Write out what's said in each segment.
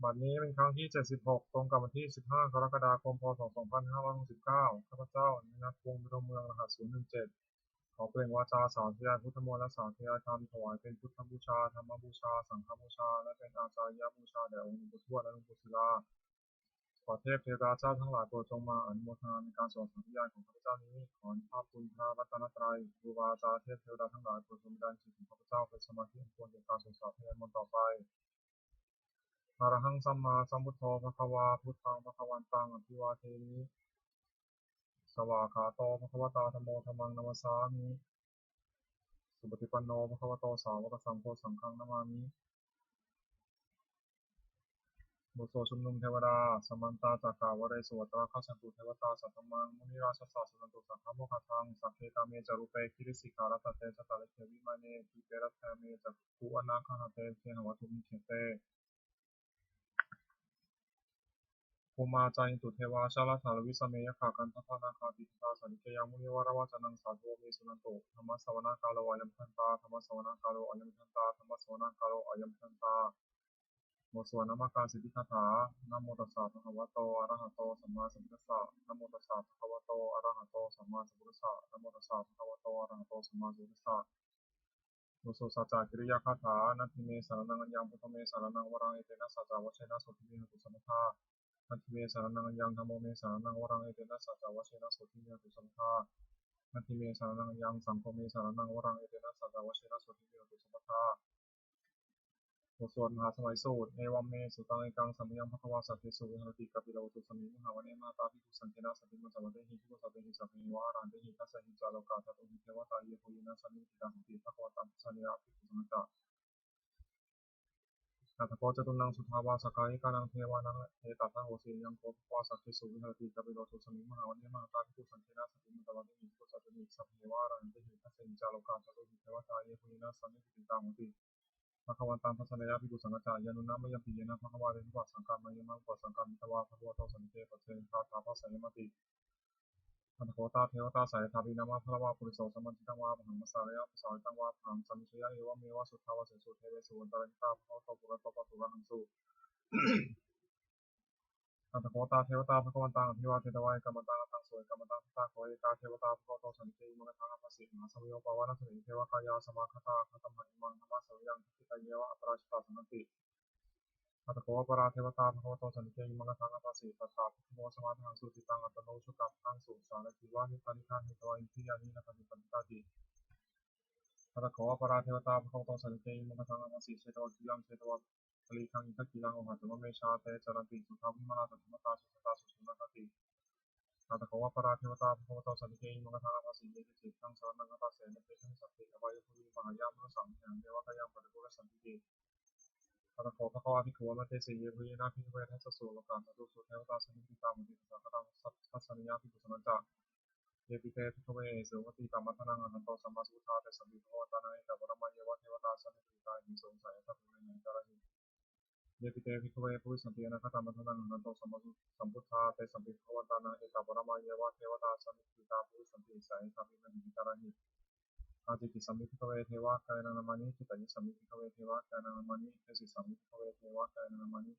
ບັດນີ້ເປັນຄັ້ງທີເຈັດສິບຫົກ ຕົງກັບວັນທີສິບຫ້າ ກໍລະກະດາຄົມ ພ.ສ. ສອງພັນຫ້າຮ້ອຍຫົກສິບເກົ້າ ຂ້າພະເຈົ້າ ນິລັດ ວົງ ຢູ່ເທິງເມືອງ ລະຫັດ ສູນໜຶ່ງເຈັດ ຂໍເປັນວາຈາສາທະຍາຍພຸດທະມົດ ແລະ ສາທະຍາຍທຳ ຖວາຍເປັນພຸດທະບູຊາ, ທຳມະບູຊາ, ສັງຄະບູຊາ ແລະ ເປັນອາຈາລິຍະບູຊາແດ່ອົງຫຼວງປູ່ທວດ ແລະ ຫຼວງປູ່ສິລາ. ຂໍເທບເທວະດາເຈົ້າທັງຫຼາຍໂປດຈົ່ງມາອະນຸໂມທະນາໃນການສອນສາທະຍາຍຂອງຂ້າພະເຈົ້ານີ້. ຂໍອານຸພາບຄຸນພະລັດຕະນະໄຕ, ຄູບາອາຈານ, ເທບເທວະດາທັງຫຼາຍ ໂປດຊົງບັນດານຈິດຂອງຂ້າພະເຈົ້າເປັນສະມາທິອັນຄວນແກ່ການສອນສາທະຍາຍມນຕ໌ຕໍ່ໄປ. ອະລະຫັງ ສຳມາສຳພຸດໂທ ພະຄະວາ ພຸດທັງ ພະຄະວັນຕັງ ອະພິວາເທມິ. ສະຫວາກາໂຕ ພະຄະວະຕາ ທຳໂມ ທຳມັງ ນະມັດສາມິ. ສຸປະຕິປັນໂນ ພະຄະວະໂຕ ສາວະກະສັງໂຄ ສັງຄັງ ນະມາມິ. ບົດສວດຊຸມນຸມເທວະດາ. ສະມັນຕາຈັກກະວາເລສຸ ອັດຕະລາຄັກຂັນຕຸ ເທວະຕາ ສັດທະມັງ ມຸນີຣາຊະສາ ສຸນັນຕຸ ສັກຂະໂມຄະທັງ. ສັກເຂ ກາເມ ຈະ ຣູເປ ກິຣິສິຂາຣະຕະເຕ ຈະຕະລິກເຂ ວິມາເນ ດີເປ ລັດຖະຍາເມ ຈັກຂຸອະນາຄະຫະເຕ ເຄຫະວັດຖຸ ມິເຂ ເຕ ພູມາ ຈາຍິນຕຸ ເທວາ ຈາລະຖາລະວິສະເມ ຍັກຂະກັນທັບພະນາຄາ ຕິດທິຕາ ສາລິເກ ຍັງ ມຸນີວະຣະວະຈະນັງ ສາທຸ ໂອເມ ສຸນັນຕຸ. ທຳມະສະວະນະກາໂລ ອາຍັງພັນຕາ ທຳມະສະວະນະກາໂລ ອາຍັງພັນຕາ ທຳມະສະວະນະກາໂລ ອາຍັງພັນຕາ. ບົດສວດນະມະການສິດທິກາຖາ. ນະໂມຕັດສະ ພະຄະວະໂຕ ອະລະຫະໂຕ ສຳມາສຳພຸດທັດສະ. ນະໂມຕັດສະ ພະຄະວະໂຕ ອະລະຫະໂຕ ສຳມາສຳພຸດທັດສະ. ນະໂມຕັດສະ ພະຄະວະໂຕ ອະລະຫະໂຕ ສຳມາສຳພຸດທັດສະ. ບົດສວດສັດຈະກິລິຍາຄາຖາ. ນັດຖິເມ ສະລະນັງ ອັນຍັງ ພຸດທະເມ ສະລະນັງ ວະລັງ ເອເຕນະ ສັດຈະວະເຊນະ ໂສທິ ວິຫະຕຸ ສັບບະທາ. ນັດຖິເມ ສະລະນັງ ອັນຍັງ ທຳໂມ ເມ ສະລະນັງ ວະລັງ ເອເຕນະ ສັດຈະວະເຊນະ ໂສທິ ວິຫະຕຸ ສັບບະທາ. ນັດຖິເມ ສະລະນັງ ອັນຍັງ ສັງໂຄ ເມ ສະລະນັງ ວະລັງ ເອເຕນະ ສັດຈະວະເຊນະ ໂສທິ ວິຫະຕຸ ສັບບະທາ. ບົດສວດມະຫາສະໄໝສູດ. ເອວັມເມ ສຸຕັງ ເອກັງ ສະມະຍັງ ພະຄະວາ ສັກເຂ ສຸ ວິຫາຣະຕິ ກາປິລະວັດຖຸ ສະມິງ ມະຫາວັນເນ ມະຫາຕາ ພິກຂຸ ສັງເຂນະ ສະດທິ ມັດສະວະເຕຫິ ພິກຂຸ ສັບເປຫິ ສັບເພຫິ ວາ ອະລະຫັນເຕຫິ ຕັດສະຫິ ຈາໂລກາ ຈະຕຸຫິ ເທວະຕາ ເຍ ພູເຣນະ ສະໜີ ກິດຕັງ ໂຫຕິ ພະຄະວັນຕັງ ທັດສະເນຍະ ພິກຂຸ ສັງຄັນຈະ. ອັດຖະໂຄ ຈະຕຸນັງ ສຸທາວາສະກາຍິການັງ ເທວານັງ ເອຕະທະໂຫສີ ຍັງໂຄ ພະຄະວາ ສັກເຂ ສຸ ວິຫາຣະຕິ ກາປິໂລ ໂຕ ສະມິງ ມະຫາວັນເນ ມະຫາຕາ ພິກຂຸ ສັງເຂນະ ສະດທິ ມັດສະວະເຕຫິ ພິກຂຸ ສັບເຕຫິ ສັບເພຫິ ວາ ອະລະຫັນເຕຫິ ຕັດສະຫິ ຈາໂລກາ ຈະຕຸຫິ ເທວະຕາ ເຍ ພູເຣນະ ສະໜີ ກິດຕັງ ໂຫຕິ ພະຄະວັນຕັງ ທັດສະເນຍະ ພິກຂຸ ສັງຄັນຈະ. ຍານຸນະ ມະຍັມປິ ເຍນະ ພະຄະວາ ເຕ ວິປັດສັງກາ ມາເຍມັງ ວິປັດສັງກາ ມິຕວາ ພະຄະວະໂຕ ສາມິເກ ປັດເຊ ທາທາ ພັດສະຍະມະຕິ ອັດຖະໂຄ ຕາ ເທວະຕາ ສາຍົດຖາ ວິນາມະ ພະລະວາ ປຸລິໂສ ສະມັນທິຕັງ ວາ ປະຫັງ ມັດສາລະຍະ ປະສາວະລິຕັງ ວາ ປະຫັງ ສາມິຊະຍະ ເອວະເມວະ ສຸທາວາເສ ເສ ເທເວ ສຸ ອັນຕະລາກິຕາ ພະຄະວະໂຕ ປຸລະໂຕ ປະຕູຣະຫັງ ສຸ ອັດຖະໂຄ ຕາ ເທວະຕາ ພະຄະວັນຕັງ ອະພິວາເທຕະວາ ເອກະມັນຕັງ ອັດທັງ ສຸ ເອກະມັນຕັງ ທັດຖະໂຄ ເອກາ ເທວະຕາ ພະຄະວະໂຕ ສາມິເກ ອິມມັງຄະທັງ ອັດຖະສິ ມະຫາສະວະໂຍ ປະວານະ ສະເນ ເທວະກາຍາ ສະມາຄະຕາ ຄະຕະມະ ອິມັງ ທຳມະສະວະຍັງ ທັກຂິຕາເຍວະ ອັດຕະຣາຊິຕາ ສະນັນຕິ ອັດຖະໂຄ ອັປະຣາ ເທວະຕາ ພະຄະວະໂຕ ສາມິເກ ອິມັງຄະທັງ ອັດຖະສິ ສັດຖາ ພຸດທະໂມ ສະມາທະຫັງ ສຸຈິຕັງ ອັດຕະໂນ ສຸກຳ ທັງ ສຸ ສາລະກິວາ ເທຕານິ ທາເທຕະວາ ອິນທິຍານີ ນະຄະຕິ ປະຕິຕາຕິ ອັດຖະໂຄ ອັປະຣາ ເທວະຕາ ພະຄະວະໂຕ ສາມິເກ ອິມັງຄະທັງ ອັດຖະສິ ເຊຕະວາ ກິລະ ເຊຕະວາ ຄະລີຄັງ ອິນທະກິລັງ ໂອຫະຕຸມະເມ ຊາເຕ ຈະຣັນຕິ ສຸທາ ວິມະລາ ຕະທະມະຕາ ສຸສັດຕາ ສຸສຸນັນທະຕິ ອັດຖະໂຄ ອັປະຣາ ເທວະຕາ ພະຄະວະໂຕ ສາມິເກ ອິມັງຄະທັງ ອັດຖະສິ ເນ ເຈ ເຈ ທັງ ສະຣະນັງ ຄາຕາ ເສ ເນ ເຕ ທັງ ສັກເກ ອະບາຍະພູມິ ມະຫາຍາ ມະນຸດສະ ມະເທ ເທວະກາຍັງ ປະຕິປຸລະສັນຕິ ອັດຖະໂຄ ພະຄະວາ ພິກຂຸ ອາມະເຕເສ ເຍ ພູເຣນະ ພິກຂຸ ເວທັດສະ ໂສລະກາ ຈະຕຸ ໂສ ເທວະຕາ ສະມິດກິຕາ ໂຫຕິ ສາຄະຕັງ ທັດສະເນຍະ ພິກຂຸ ສະມັນຈະ ເຍປິເຕ ພິກຂະເວ ເອ ໂສ ໂຫຕິ ຕະມະທານັງ ອະລະຫັນໂຕ ສຳມາສຳພຸດທາ ເຕ ສະມິ ພະຄະວັນຕາ ນາ ເອຕະ ປະຣະມາ ເຍວະ ເທວະຕາ ສະມິດກິຕາ ເອ ໂສ ສາຍະ ທະ ພູເຣນະ ເອຕະຣະຫິ ເຍປິເຕ ພິກຂະເວ ພູວິສັນຕິ ອະນາຄະຕະມະທານັງ ອະລະຫັນໂຕ ສຳມາສຳພຸດທາ ເຕ ສະມິ ພະຄະວັນຕາ ນາ ເອຕະ ປະຣະມາ ເຍວະ ເທວະຕາ ສະມິດກິຕາ ພູວິສັນຕິ ສາຍະ ທະ ພູເຣນະ ເອຕະຣະຫິ ອາຈິກິສະມິ ພິກຂະເວ ເທວະກາຍານັງ ນາມານິ ກິຕາຍິສະມິ ພິກຂະເວ ເທວະກາຍານັງ ນາມານິ ເດສິສະມິ ພິກຂະເວ ເທວະກາຍານັງ ນາມານິ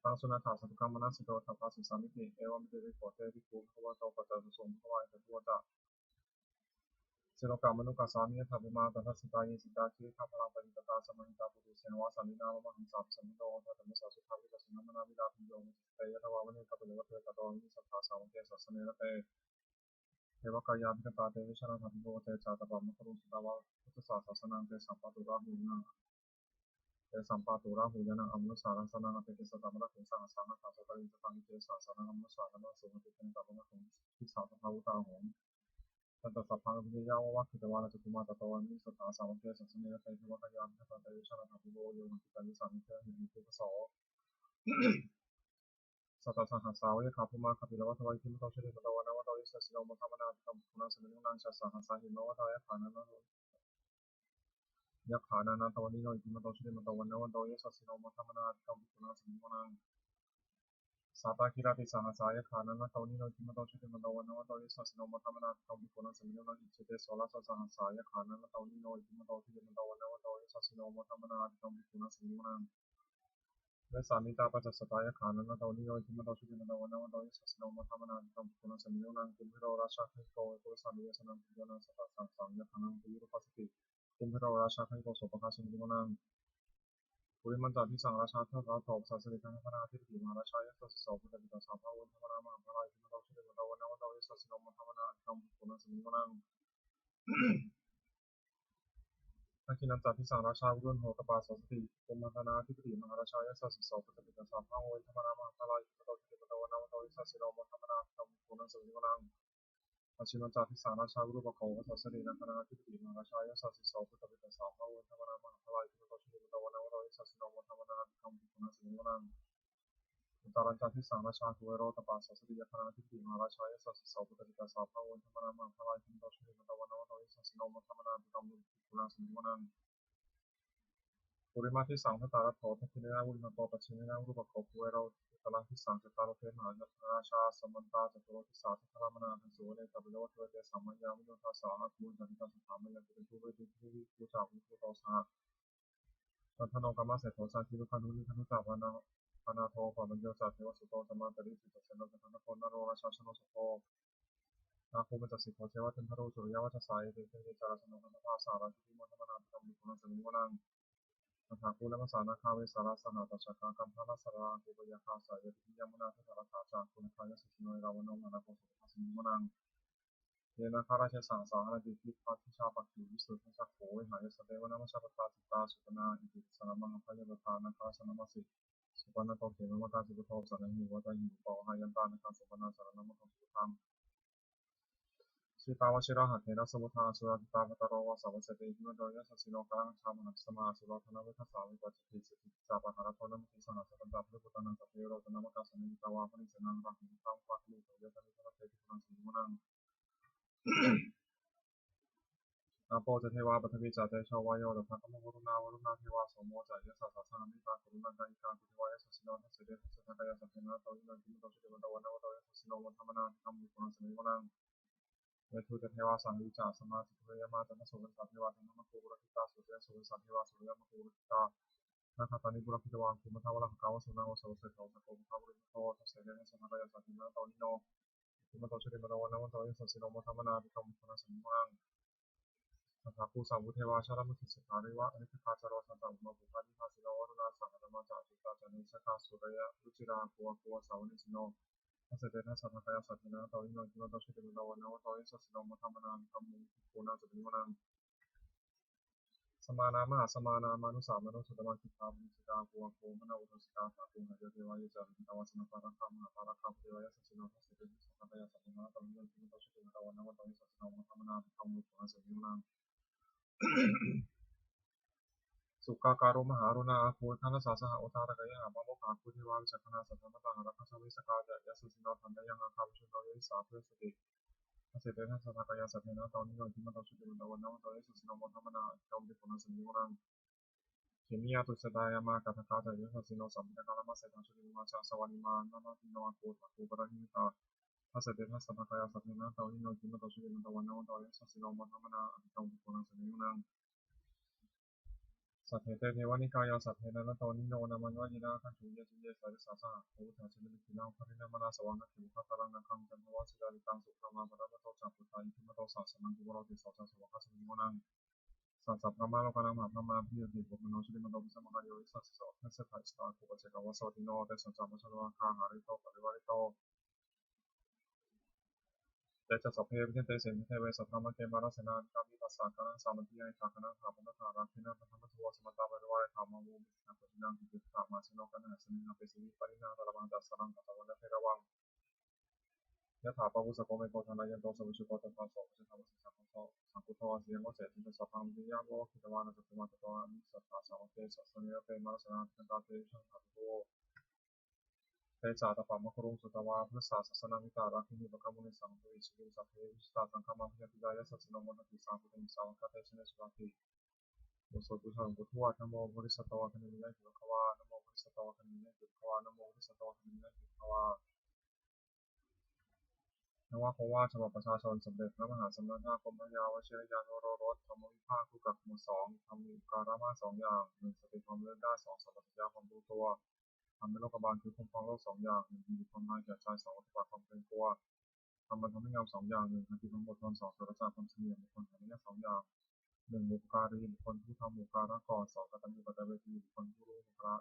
ຕັງ ສຸນັດຖາ ສາທຸກຳ ມະນະສິໂຕ ທັດຖະສິສາມິຕິ ເອວັມ ເມ ເຕ ວິໂກ ເຕ ພິກຂຸ ພະຄະວະໂຕ ປັດຈະໂຕ ສະສົງ ພະຄະວາ ເອຕະທະໂທ ຈະ ເຊໂລກາ ມະນຸກາສາມິ ຍັດຖາ ພູມາ ຕະທັດສິຕາ ເຍ ສິຕາ ຄີ ຄາພະລັງ ປະຕິປະຕາ ສະມະຫິຕາ ປຸຖຸ ເສນະວາ ສາລີນາ ໂລມະຫັງສາ ພິສັມມະໂນ ໂອທາ ທຳມະສາ ສຸທາ ວິປັດສະນາ ມະນາ ວິລາ ພິນໂຍ ໂອ ເຕ ຍະທະວາ ວະເນ ກະປິລະວັດເທ ກະໂຕ ອາຍຸ ສັດຖາ ສາວະເກ ສາສະເນ ລະເຕ ເທວະກາຍາ ພິກຂະຕາ ເຕ ວິຊານາ ທາພິໂກ ເຕ ຈາຕະປະ ມະຄະລຸ ສຸຕະວາ ພຸດທະສາ ສາສະນັງ ເຕ ສຳປະຕູຣາຫູຍາ ເຕ ສຳປະຕູຣາຫູຍານັງ ອະມະນຸດສາ ລັກສະນາ ອາເປເກ ສະຕະ ມະລະໂຄ ສະຫັດສາ ນາຄາ ສະຕະລິງ ສະຕັງ ເຕ ສາສະນັງ ອະມະນຸດສາ ນະມະ ໂສ ຫະຕິ ເຕ ນະຕະ ມະນະໂຄ ທິສາ ສະພາ ອຸຕາ ໂຫ ສັນຕະ ສະພັງ ອະພິເນຍາ ວະວະ ຄີຕະວາ ລາຊະກຸມາ ຕະໂຕ ອາຍຸ ສັດຖາ ສາວະເກ ສາສະເນ ລະເຕ ເທວະກາຍາ ພິກຂະຕາ ເຕ ວິຊານາ ທາພິໂກ ໂຍ ຫະຕິກາຍຸ ສາມິເຕ ຫິ ເຕ ພະໂສ ສັດຕະສະຫັດສາ ວະຍັກຂາ ພູມາ ຄາປິລະວັດທະວາ ອິທິມະໂຕ ຊຸຕິມະໂຕ ວັນນະວັນໂຕ ຍົດທັດສິໂນ ໂມທະມະນາ ອາທິກຳ ພິກຂຸນັງ ສະມິງ ໂນ ນາງ ສັດສະຫັດສາ ຫິມະວັດທາ ຍັກຂາ ນານາ ຍັກຂາ ນານາຕະວະນິໂນ ອິທິມະໂຕ ຊຸຕິມະໂຕ ວັນນະວັນໂຕ ຍົດທັດສິໂນ ໂມທະມະນາ ອາທິກຳ ພິກຂຸນັງ ສະມິງ ໂນ ນາງ ສາຕາຄີຣາຕິສະຫັດສາ ຍັກຂາ ນານາຕະວະນິໂນ ອິທິມະໂຕ ຊຸຕິມະໂຕ ວັນນະວັນໂຕ ຍົດທັດສິໂນ ໂມທະມະນາ ອາທິກຳ ພິກຂຸນັງ ສະມິງ ໂນ ນາງ ອິດເຊເຕ ໂສລະສະສະຫັດສາ ຍັກຂາ ນານາຕະວະນິໂນ ອິທິມະໂຕ ຊຸຕິມະໂຕ ວັນນະວັນໂຕ ຍົດທັດສິໂນ ໂມທະມະນາ ອາທິກຳ ພິກຂຸນັງ ສະມິງ ໂນ ນາງ Vessāmi tā pañcasatā yakkhā nānattavaṇṇino, iddhimanto jutimanto vaṇṇavanto yasassino, modamānā abhikkāmuṃ bhikkhūnaṃ samitiṃ vanaṃ. Kumbhīro rājagahiko vepullassa nivesanaṃ, bhiyyo naṃ satasahassaṃ yakkhānaṃ payirupāsati. Kumbhīro rājagahiko sopāga samitiṃ vanaṃ. Purimañca disaṃ rājā dhataraṭṭho pasāsati, gandhabbānaṃ ādhipati mahārājā yasassi so. Puttāpi tassa bahavo indanāmā mahabbalā, iddhimanto jutimanto vaṇṇavanto yasassino, modamānā abhikkāmuṃ bhikkhūnaṃ samitiṃ vanaṃ. Dakkhiṇañca disaṃ rājā virūḷho tappasāsati, kumbhaṇḍānaṃ ādhipati mahārājā yasassi so. Puttāpi tassa bahavo indanāmā mahabbalā, iddhimanto jutimanto vaṇṇavanto yasassino, modamānā abhikkāmuṃ bhikkhūnaṃ samitiṃ vanaṃ. Pacchimañca disaṃ rājā virūpakkho pasāsati, nāgānaṃ ādhipati mahārājā yasassi so. Puttāpi tassa bahavo indanāmā mahabbalā, iddhimanto jutimanto vaṇṇavanto yasassino, modamānā abhikkāmuṃ bhikkhūnaṃ samitiṃ vanaṃ. Uttarañca disaṃ rājā kuvero tappasāsati, yakkhānaṃ ādhipati mahārājā yasassi so. Puttāpi tassa bahavo indanāmā mahabbalā, iddhimanto jutimanto vaṇṇavanto yasassino, modamānā abhikkāmuṃ bhikkhūnaṃ samitiṃ vanaṃ. Purimaṃ disaṃ dhataraṭṭho, dakkhiṇena virūḷhako, pacchimena virūpakkho kuvero. Uttaraṃ disaṃ cattāro te mahārājā samantā caturo disā, daddallamānā aṭṭhaṃsu vane kāpilavatthave. Tesaṃ māyāvino dāsā āgū vañcanikā saṭhā, māyā kuṭeṇḍu veṭeṇḍu viṭū ca viṭuṭo saha, candano kāmaseṭṭho ca kimbhikkhu nikkhippakāyikā, panādo opamañño ca devasūto ca mātali, cittaseno ca gandhabbo naḷo rājā janosabho, nāgo pañcasikho ceva candaṃva suriyavaccasā. Ete caññe ca rājāno gandhabbā saha rājubhi, modamānā abhikkāmuṃ bhikkhūnaṃ samitiṃ vanaṃ. Athāgū yamā nāgā vesālā saha tacchakā, kambalassatarā āgū pāyāgā saha ñātibhi, yāmunā dhataraṭṭhā ca āgū nāgā yasassino, erāvaṇo mahānāgo sopāga samitiṃ vanaṃ. Ye nāgarāje sahasā haranti dibbā dijā pakkhi visuddhacakkhū, vehāyasā te vanamajjhapattā citrā supaṇṇā iti saraṇamakaṃ. Abhayantadā nāgarājānamāsi, supaṇṇato khemamakāsi buddho, saṇhāhi vācāhi upavhayantā, nāgā supaṇṇā saraṇamakaṃsu buddhaṃ. Jitā vajirahatthena samuddaṃ asurā sitā, bhātaro vāsavassete iddhimanto yasassino, kālakañjā mahābhismā asurā dānaveghasā, vepacitti sittikiccā pahārādo namucī saha. Satañca baliputtānaṃ sabbe verocanāmakā, sannayhitvā baliṃ senaṃ rāhubhaddamupāgamuṃ, sambhū tassa nibbānatthe bhikkhūnaṃ samitiṃ vanaṃ. Āpo ca devā paṭhavī ca tejo vāyo tadāgamuṃ, varuṇā vāruṇā devā somo ca yasasā saha. Mettākaruṇākāyikā āgū devā yasassino, dasete dasadhā kāyā sabbe nānattavaṇṇino, iddhimanto jutimanto vaṇṇavanto yasassino, modamānā abhikkāmuṃ bhikkhūnaṃ samitiṃ vanaṃ. Veṇḍū ca devā sahalī ca asamā ca dulveyyaṃvā, candassūpanisā devā candamāgū purakkhitā, suriyassūpanisā devā suriyamāgū purakkhitā, nakkhattāni purakkhitvā āgū mandavalāhakā, vasūnaṃ vāsavo seṭṭho sakko pāga purindado. Dasete dasadhā kāyā sabbe nānattavaṇṇino, iddhimanto jutimanto vaṇṇavanto yasassino, modamānā abhikkāmuṃ bhikkhūnaṃ samitiṃ vanaṃ. Athāgū sahabhū devā jalamaggisikhāriva, ariṭṭhakā ca rojā ca ummāpupphanibhāsino, varuṇā sahadhammā ca accutā ca anejakā, sūleyyarucirā āgū āgū vāsavanesino. Dasete dasadhā kāyā sabbe nānattavaṇṇino, iddhimanto jutimanto vaṇṇavanto yasassino, modamānā abhikkāmuṃ bhikkhūnaṃ samitiṃ vanaṃ. Samānā mahāsamānā mānusā mānusuttamā, khiḍḍāpadūsikā āgū āgū vaṇṇavanto yasassino. Athāgū harayo devā ye ca lohitāva janapālakā, mahāpālakā āgū devā yasassino. Dasete dasadhā kāyā sabbe nānattavaṇṇino, iddhimanto jutimanto vaṇṇavanto yasassino, modamānā abhikkāmuṃ bhikkhūnaṃ samitiṃ vanaṃ. Sukkā karumhā aruṇā āgū, gandhassā saha odātagayhā, pāmokkhā āgū devā vicakkhaṇā, sadāmattā hāragajā missakā ca yasassino. Thanayaṃ āgā pajjunno ye disā abhivassati. Dasete dasadhā kāyā sabbe nānattavaṇṇino, iddhimanto jutimanto vaṇṇavanto yasassino, modamānā abhikkāmuṃ bhikkhūnaṃ samitiṃ vanaṃ. Khemiyā tusitā yāmā kaṭṭhakā ca yasassino, lambitakā lāmaseṭṭhā jotināmā ca āsavā, nimmānaratino āgū athāgū paranimmitā. Dasete dasadhā kāyā sabbe nānattavaṇṇino, iddhimanto jutimanto vaṇṇavanto yasassino, modamānā abhikkāmuṃ bhikkhūnaṃ samitiṃ vanaṃ. Sabbe te devanikāyā sabbe nānattavaṇṇino, nāmanvayena āgañchuṃ ye caññe sadisā saha. Pavutthajātimakkhīlaṃ oghatiṇṇamanāsavaṃ, dakkhemoghataraṃ nāgaṃ candaṃva sudāruṇantaṃ. Subrahmā paramatto ca puttā iddhimato saha, sanaṅkumāro tisso ca sāvakā samitiṃ vanaṃ. Sahassabrahmalokānaṃ mahābrahmābhitiṭṭhati, upapanno jutimanto bhismākāyo yasassi so. Dasettha issarā āgū paccekavasavattino, tesañca majjhato āgā hārito parivārito. Te ca sabbe abhikkante sinde deve sabrahmake, mārasenā abhikkāmi tassa kaṇhassa mandiyaṃ. Etha gaṇhatha bandhatha rāgena bandhamatthu vo, samantā parivāretha mā vo muñcittha koci naṃ. Kiñci patthamasenato kaṇhassa yannāpesayi, pāṇinā talamāhacca saraṃ katvāna bheravaṃ. Yathā pāvussako megho thanayanto savijjuko, tadā so paccudāvatti saṅkuddho asayaṃvase. Tañca sabbaṃ abhiññāya vavakkhitvāna cakkhumā, tato āmantayi satthā sāvake sāsane rate. Mārasenā abhikkantā te vijānātha bhikkhavo. Te ca ātappamakaruṃ sutvā buddhassa sāsanaṃ. Vītarāgehi pakkāmuṃ nesaṃ sambhatavimucciṃ. Sabbe vijitasaṅgāmā bhayātītā yasassino, modanti saha bhūtehi sāvakā te janesutāti. ບົດສວດບູຊາ ຫຼວງປູ່ທວດ. Namo bodhisatto āgantimāya iti bhagavā. Namo bodhisatto āgantimāya iti bhagavā. Namo bodhisatto āgantimāya iti bhagavā. Navagopavāsavassajācon. ສົມເດັດພະມະຫາສະມະນະທາດ ກົມພະຍາ ວະຊິຣະຍານຸໂຣລົດ ທຳມະວິພາກ ຄູ່ກັບໝວດສອງ ທຳມີອຸປະກາລະມາສອງຢ່າງ: ໜຶ່ງ ສະຕິຄວາມລະລຶກໄດ້, ສອງ ສຳປະຊັນຍາຄວາມຮູ້ຕົວ. ທຳໃນໂລກກະບານ ຄືຄຸ້ມຄອງໂລກສອງຢ່າງ, ໜຶ່ງ ມີຄວາມນາຍແກ່ໃຈ, ສອງ ປະຕິບັດຄວາມເກງກົວ. ທຳມະທຳໃນຍາມສອງຢ່າງ, ໜຶ່ງ ອະທິດຂອງບົດທອນ, ສອງ ປາສຈາກຄວາມສະຫງຽມ, ບຸກຄົນຫາໄລຍະສອງຢ່າງ, ໜຶ່ງ ບຸບພະກາລີ, ບຸກຄົນຜູ້ທຳບຸບພະກາລະກ່ອນ, ສອງ ກະຕັນຍູກະຕະເວທີ, ບຸກຄົນຜູ້ຮູ້ພາລະ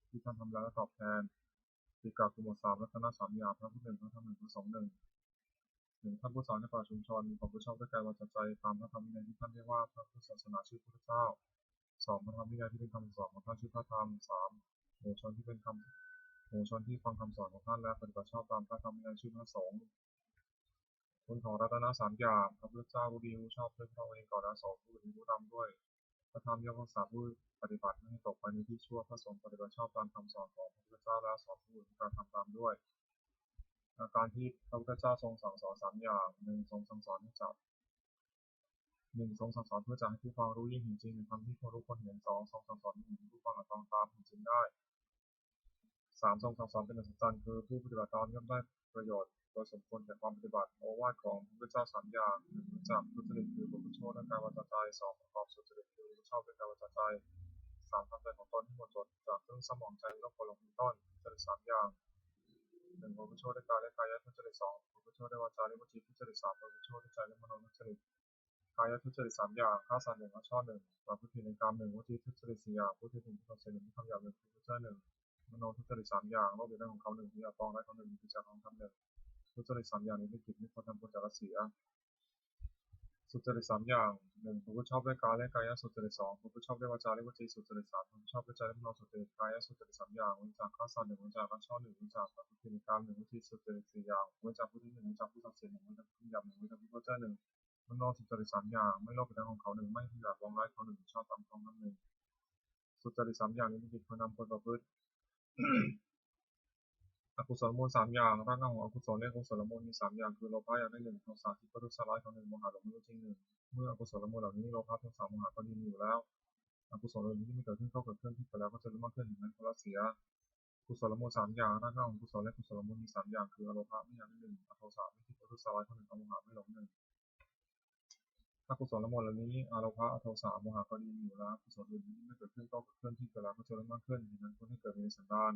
ທີ່ທ່ານທຳແລ້ວແລະຕອບແທນ. ຕິກະຄືໝວດສາມ ລັກສະນະສາມຢ່າງ, ພະພຸດໜຶ່ງ ພະທຳໜຶ່ງ ພະສົງໜຶ່ງ. ໜຶ່ງ ທ່ານຜູ້ສອນໃນປາຊາຊົນມີຄວາມຮັບຜິດຊອບດ້ວຍກາຍ ວາຈາ ໃຈ ຕາມພະທຳວິໄນທີ່ທ່ານຮຽກວ່າພະພຸດທະສາສະໜາ ຊື່ພຸດທະເຈົ້າ. ສອງ ພະທຳວິໄນທີ່ເປັນຄຳສອນຂອງທ່ານ ຊື່ພະທຳ. ສາມ ໂຫຊົນທີ່ເປັນຄຳ ໂຫຊົນທີ່ຟັງຄຳສອນຂອງທ່ານ ແລະ ປະຕິບັດຊອບຕາມພະທຳວິໄນ ຊື່ພະສົງ. ຄຸນຂອງລັດຕະນະສາມຢ່າງ, ພະພຸດທະເຈົ້າຮູ້ດີຮູ້ຊອບດ້ວຍພະອົງເອງກ່ອນ ແລະ ສອງ ຜູ້ອື່ນຮູ້ນຳດ້ວຍ. ພະທຳຍ່ອມຮັກສາຜູ້ປະຕິບັດ ບໍ່ໃຫ້ຕົກໄປໃນທີ່ຊົ່ວ. ພະສົງປະຕິບັດຊອບຕາມຄຳສອນຂອງພະພຸດທະເຈົ້າ ແລະ ສອນຜູ້ອື່ນໃຫ້ກະທຳຕາມດ້ວຍ. ອາການທີ່ພະພຸດທະເຈົ້າຊົງສັ່ງສອນສາມຢ່າງ, ໜຶ່ງ ຊົງສັ່ງສອນໃຫ້ຈະ ໜຶ່ງ ຊົງສັ່ງສອນເພື່ອຈະໃຫ້ຜູ້ຟັງຮູ້ຍິ່ງເຫັນຈິງໃນທຳທີ່ຄວນຮູ້ຄວນເຫັນ, ສອງ ຊົງສັ່ງສອນໃຫ້ເຫັນໃຫ້ຜູ້ຟັງອາດຕອງຕາມເຫັນຈິງໄດ້, ສາມ ຊົງສັ່ງສອນເປັນອັດສະຈັນ ຄືຜູ້ປະຕິບັດຕາມຍ່ອມໄດ້ປະໂຫຍດໂດຍສົມຄວນແກ່ຄວາມປະຕິບັດ. ໂອວາດຂອງພະພຸດທະເຈົ້າສາມຢ່າງ, ໜຶ່ງ ຮູ້ຈັກສຸດຈະລິດ ຄືປະພຶດໂຊດດ້ວຍກາຍ ວາຈາ ໃຈ, ສອງ ປະກອບສຸດຈະລິດ ຄືປະພຶດຊອບດ້ວຍກາຍ ວາຈາ ໃຈ, ສາມ ທຳໃຈຂອງຕົນໃຫ້ໝົດຈົດຈາກເລື່ອງເສົ້າໝອງໃຈ ແລະ ໂລກກົນລະໝົດເປັນຕົ້ນ. ສຸດຈະລິດສາມຢ່າງ, ໜຶ່ງ ປະພຶດໂຊດດ້ວຍກາຍ ແລະ ກາຍະທຸດຈະລິດ, ສອງ ປະພຶດໂຊດດ້ວຍວາຈາ ແລະ ວະຈີທຸດຈະລິດ, ສາມ ປະພຶດໂຊດດ້ວຍໃຈ ແລະ ມະໂນທຸດຈະລິດ. ກາຍະທຸດຈະລິດສາມຢ່າງ, ຂ້າສັດໜຶ່ງ, ລັກຂະນອງໜຶ່ງ, ປະພຶດພິນັຍກຳໜຶ່ງ, ວະຈີທຸດຈະລິດສີ່ຢ່າງ, ພູດເທັດໜຶ່ງ, ພູດສ່ຽວເສຍໜຶ່ງ, ຜູ້ຄຳຫຍາບໜຶ່ງ, ຜູ້ເພີ້ເຈີ້ອໜຶ່ງ, ມະໂນທຸດຈະລິດສາມຢ່າງ, ໂລກເປັນແດນຂອງເຂົາໜຶ່ງ, ມີອາກອງໄລ້ເຂົາໜຶ່ງ, ມີກິດຈັກຂອງທຳໜຶ່ງ. ທຸດຈະລິດສາມຢ່າງນີ້ ມີກິດມີຄວາມທຳຄວນຈະລະເສຍ. ສຸດຈະລິດສາມຢ່າງ, ໜຶ່ງ ປະພຶດຊອບດ້ວຍກາຍ ແລະ ກາຍະສຸດຈະລິດ, ສອງ ປະພຶດຊອບດ້ວຍວາຈາ ແລະ ວະຈີສຸດຈະລິດ, ສາມ ປະພຶດຊອບດ້ວຍໃຈ ແລະ ມະໂນສຸດຈະລິດ. ກາຍະສຸດຈະລິດສາມຢ່າງ, ເວັ້ນຈາກຂ້າສັດໜຶ່ງ, ເວັ້ນຈາກລັກຂະນອງໜຶ່ງ, ເວັ້ນຈາກປະພຶດພິນັຍກຳໜຶ່ງ, ວະຈີສຸດຈະລິດສີ່ຢ່າງ, ເວັ້ນຈາກພູດເທັດໜຶ່ງ, ເວັ້ນຈາກພູດສ່ຽວເສຍໜຶ່ງ, ເວັ້ນຈາກຜູ້ຄຳຫຍາບໜຶ່ງ, ເວັ້ນຈາກຜູ້ເພີ້ເຈີ້ອໜຶ່ງ, ມະໂນສຸດຈະລິດສາມຢ່າງ, ໄມ່ໂລບໃນແດນຂອງເຂົາໜຶ່ງ, ໄມ່ພະຍາດ ປອງຮ້າຍເຂົາໜຶ່ງ, ຊອບຕາມຄອງທຳໜຶ່ງ. ສຸດຈະລິດສາມຢ່າງນີ້ ມີກິດຄຸນນຳຄວນປະພຶດ. ອະກຸສົນລະມູນສາມຢ່າງ, ຮາກເຫງົ້າຂອງອະກຸສົນ ແລະ ອະກຸສົນລະມູນມີສາມຢ່າງ ຄື ໂລພະ ຢາກໄດ້ໜຶ່ງ, ໂທສະ ຄິດປະທຸດສະຮ້າຍເຂົາໜຶ່ງ, ໂມຫະ ຫຼົງເລີກຈິງໜຶ່ງ. ເມື່ອອະກຸສົນລະມູນເຫຼົ່ານີ້ ໂລພະ, ໂທສະ, ໂມຫະ ກໍດີມີຢູ່ແລ້ວ. ອະກຸສົນເຫຼົ່ານີ້ທີ່ໄດ້ເກີດຂຶ້ນ ກໍເກີດຂຶ້ນ, ທີ່ເກີດແລ້ວກໍຈະເລີ່ມມາເກີດ, ດັ່ງນັ້ນກໍລະເສຍ. ອະກຸສົນລະມູນສາມຢ່າງ, ຮາກເຫງົ້າຂອງອະກຸສົນ ແລະ ອະກຸສົນລະມູນມີສາມຢ່າງ ຄື ອະໂລພະ, ໄມ່ຢາກໄດ້ໜຶ່ງ, ອະໂທສະ, ໄມ່ຄິດປະທຸດສະຮ້າຍເຂົາໜຶ່ງ, ອະໂມຫະ, ໄມ່ຫຼົງໜຶ່ງ. ອະກຸສົນລະມູນເຫຼົ່ານີ້ ອະໂລພະ, ອະໂທສະ, ອະໂມຫະ ກໍດີມີຢູ່ແລ້ວ. ອະກຸສົນອື່ນທີ່ໄດ້ເກີດຂຶ້ນ ກໍເກີດຂຶ້ນ, ທີ່ເກີດແລ້ວກໍຈະເລີ່ມມາເກີດ, ດັ່ງນັ້ນຄວນໃຫ້ເກີດມີໃນສັນດານ.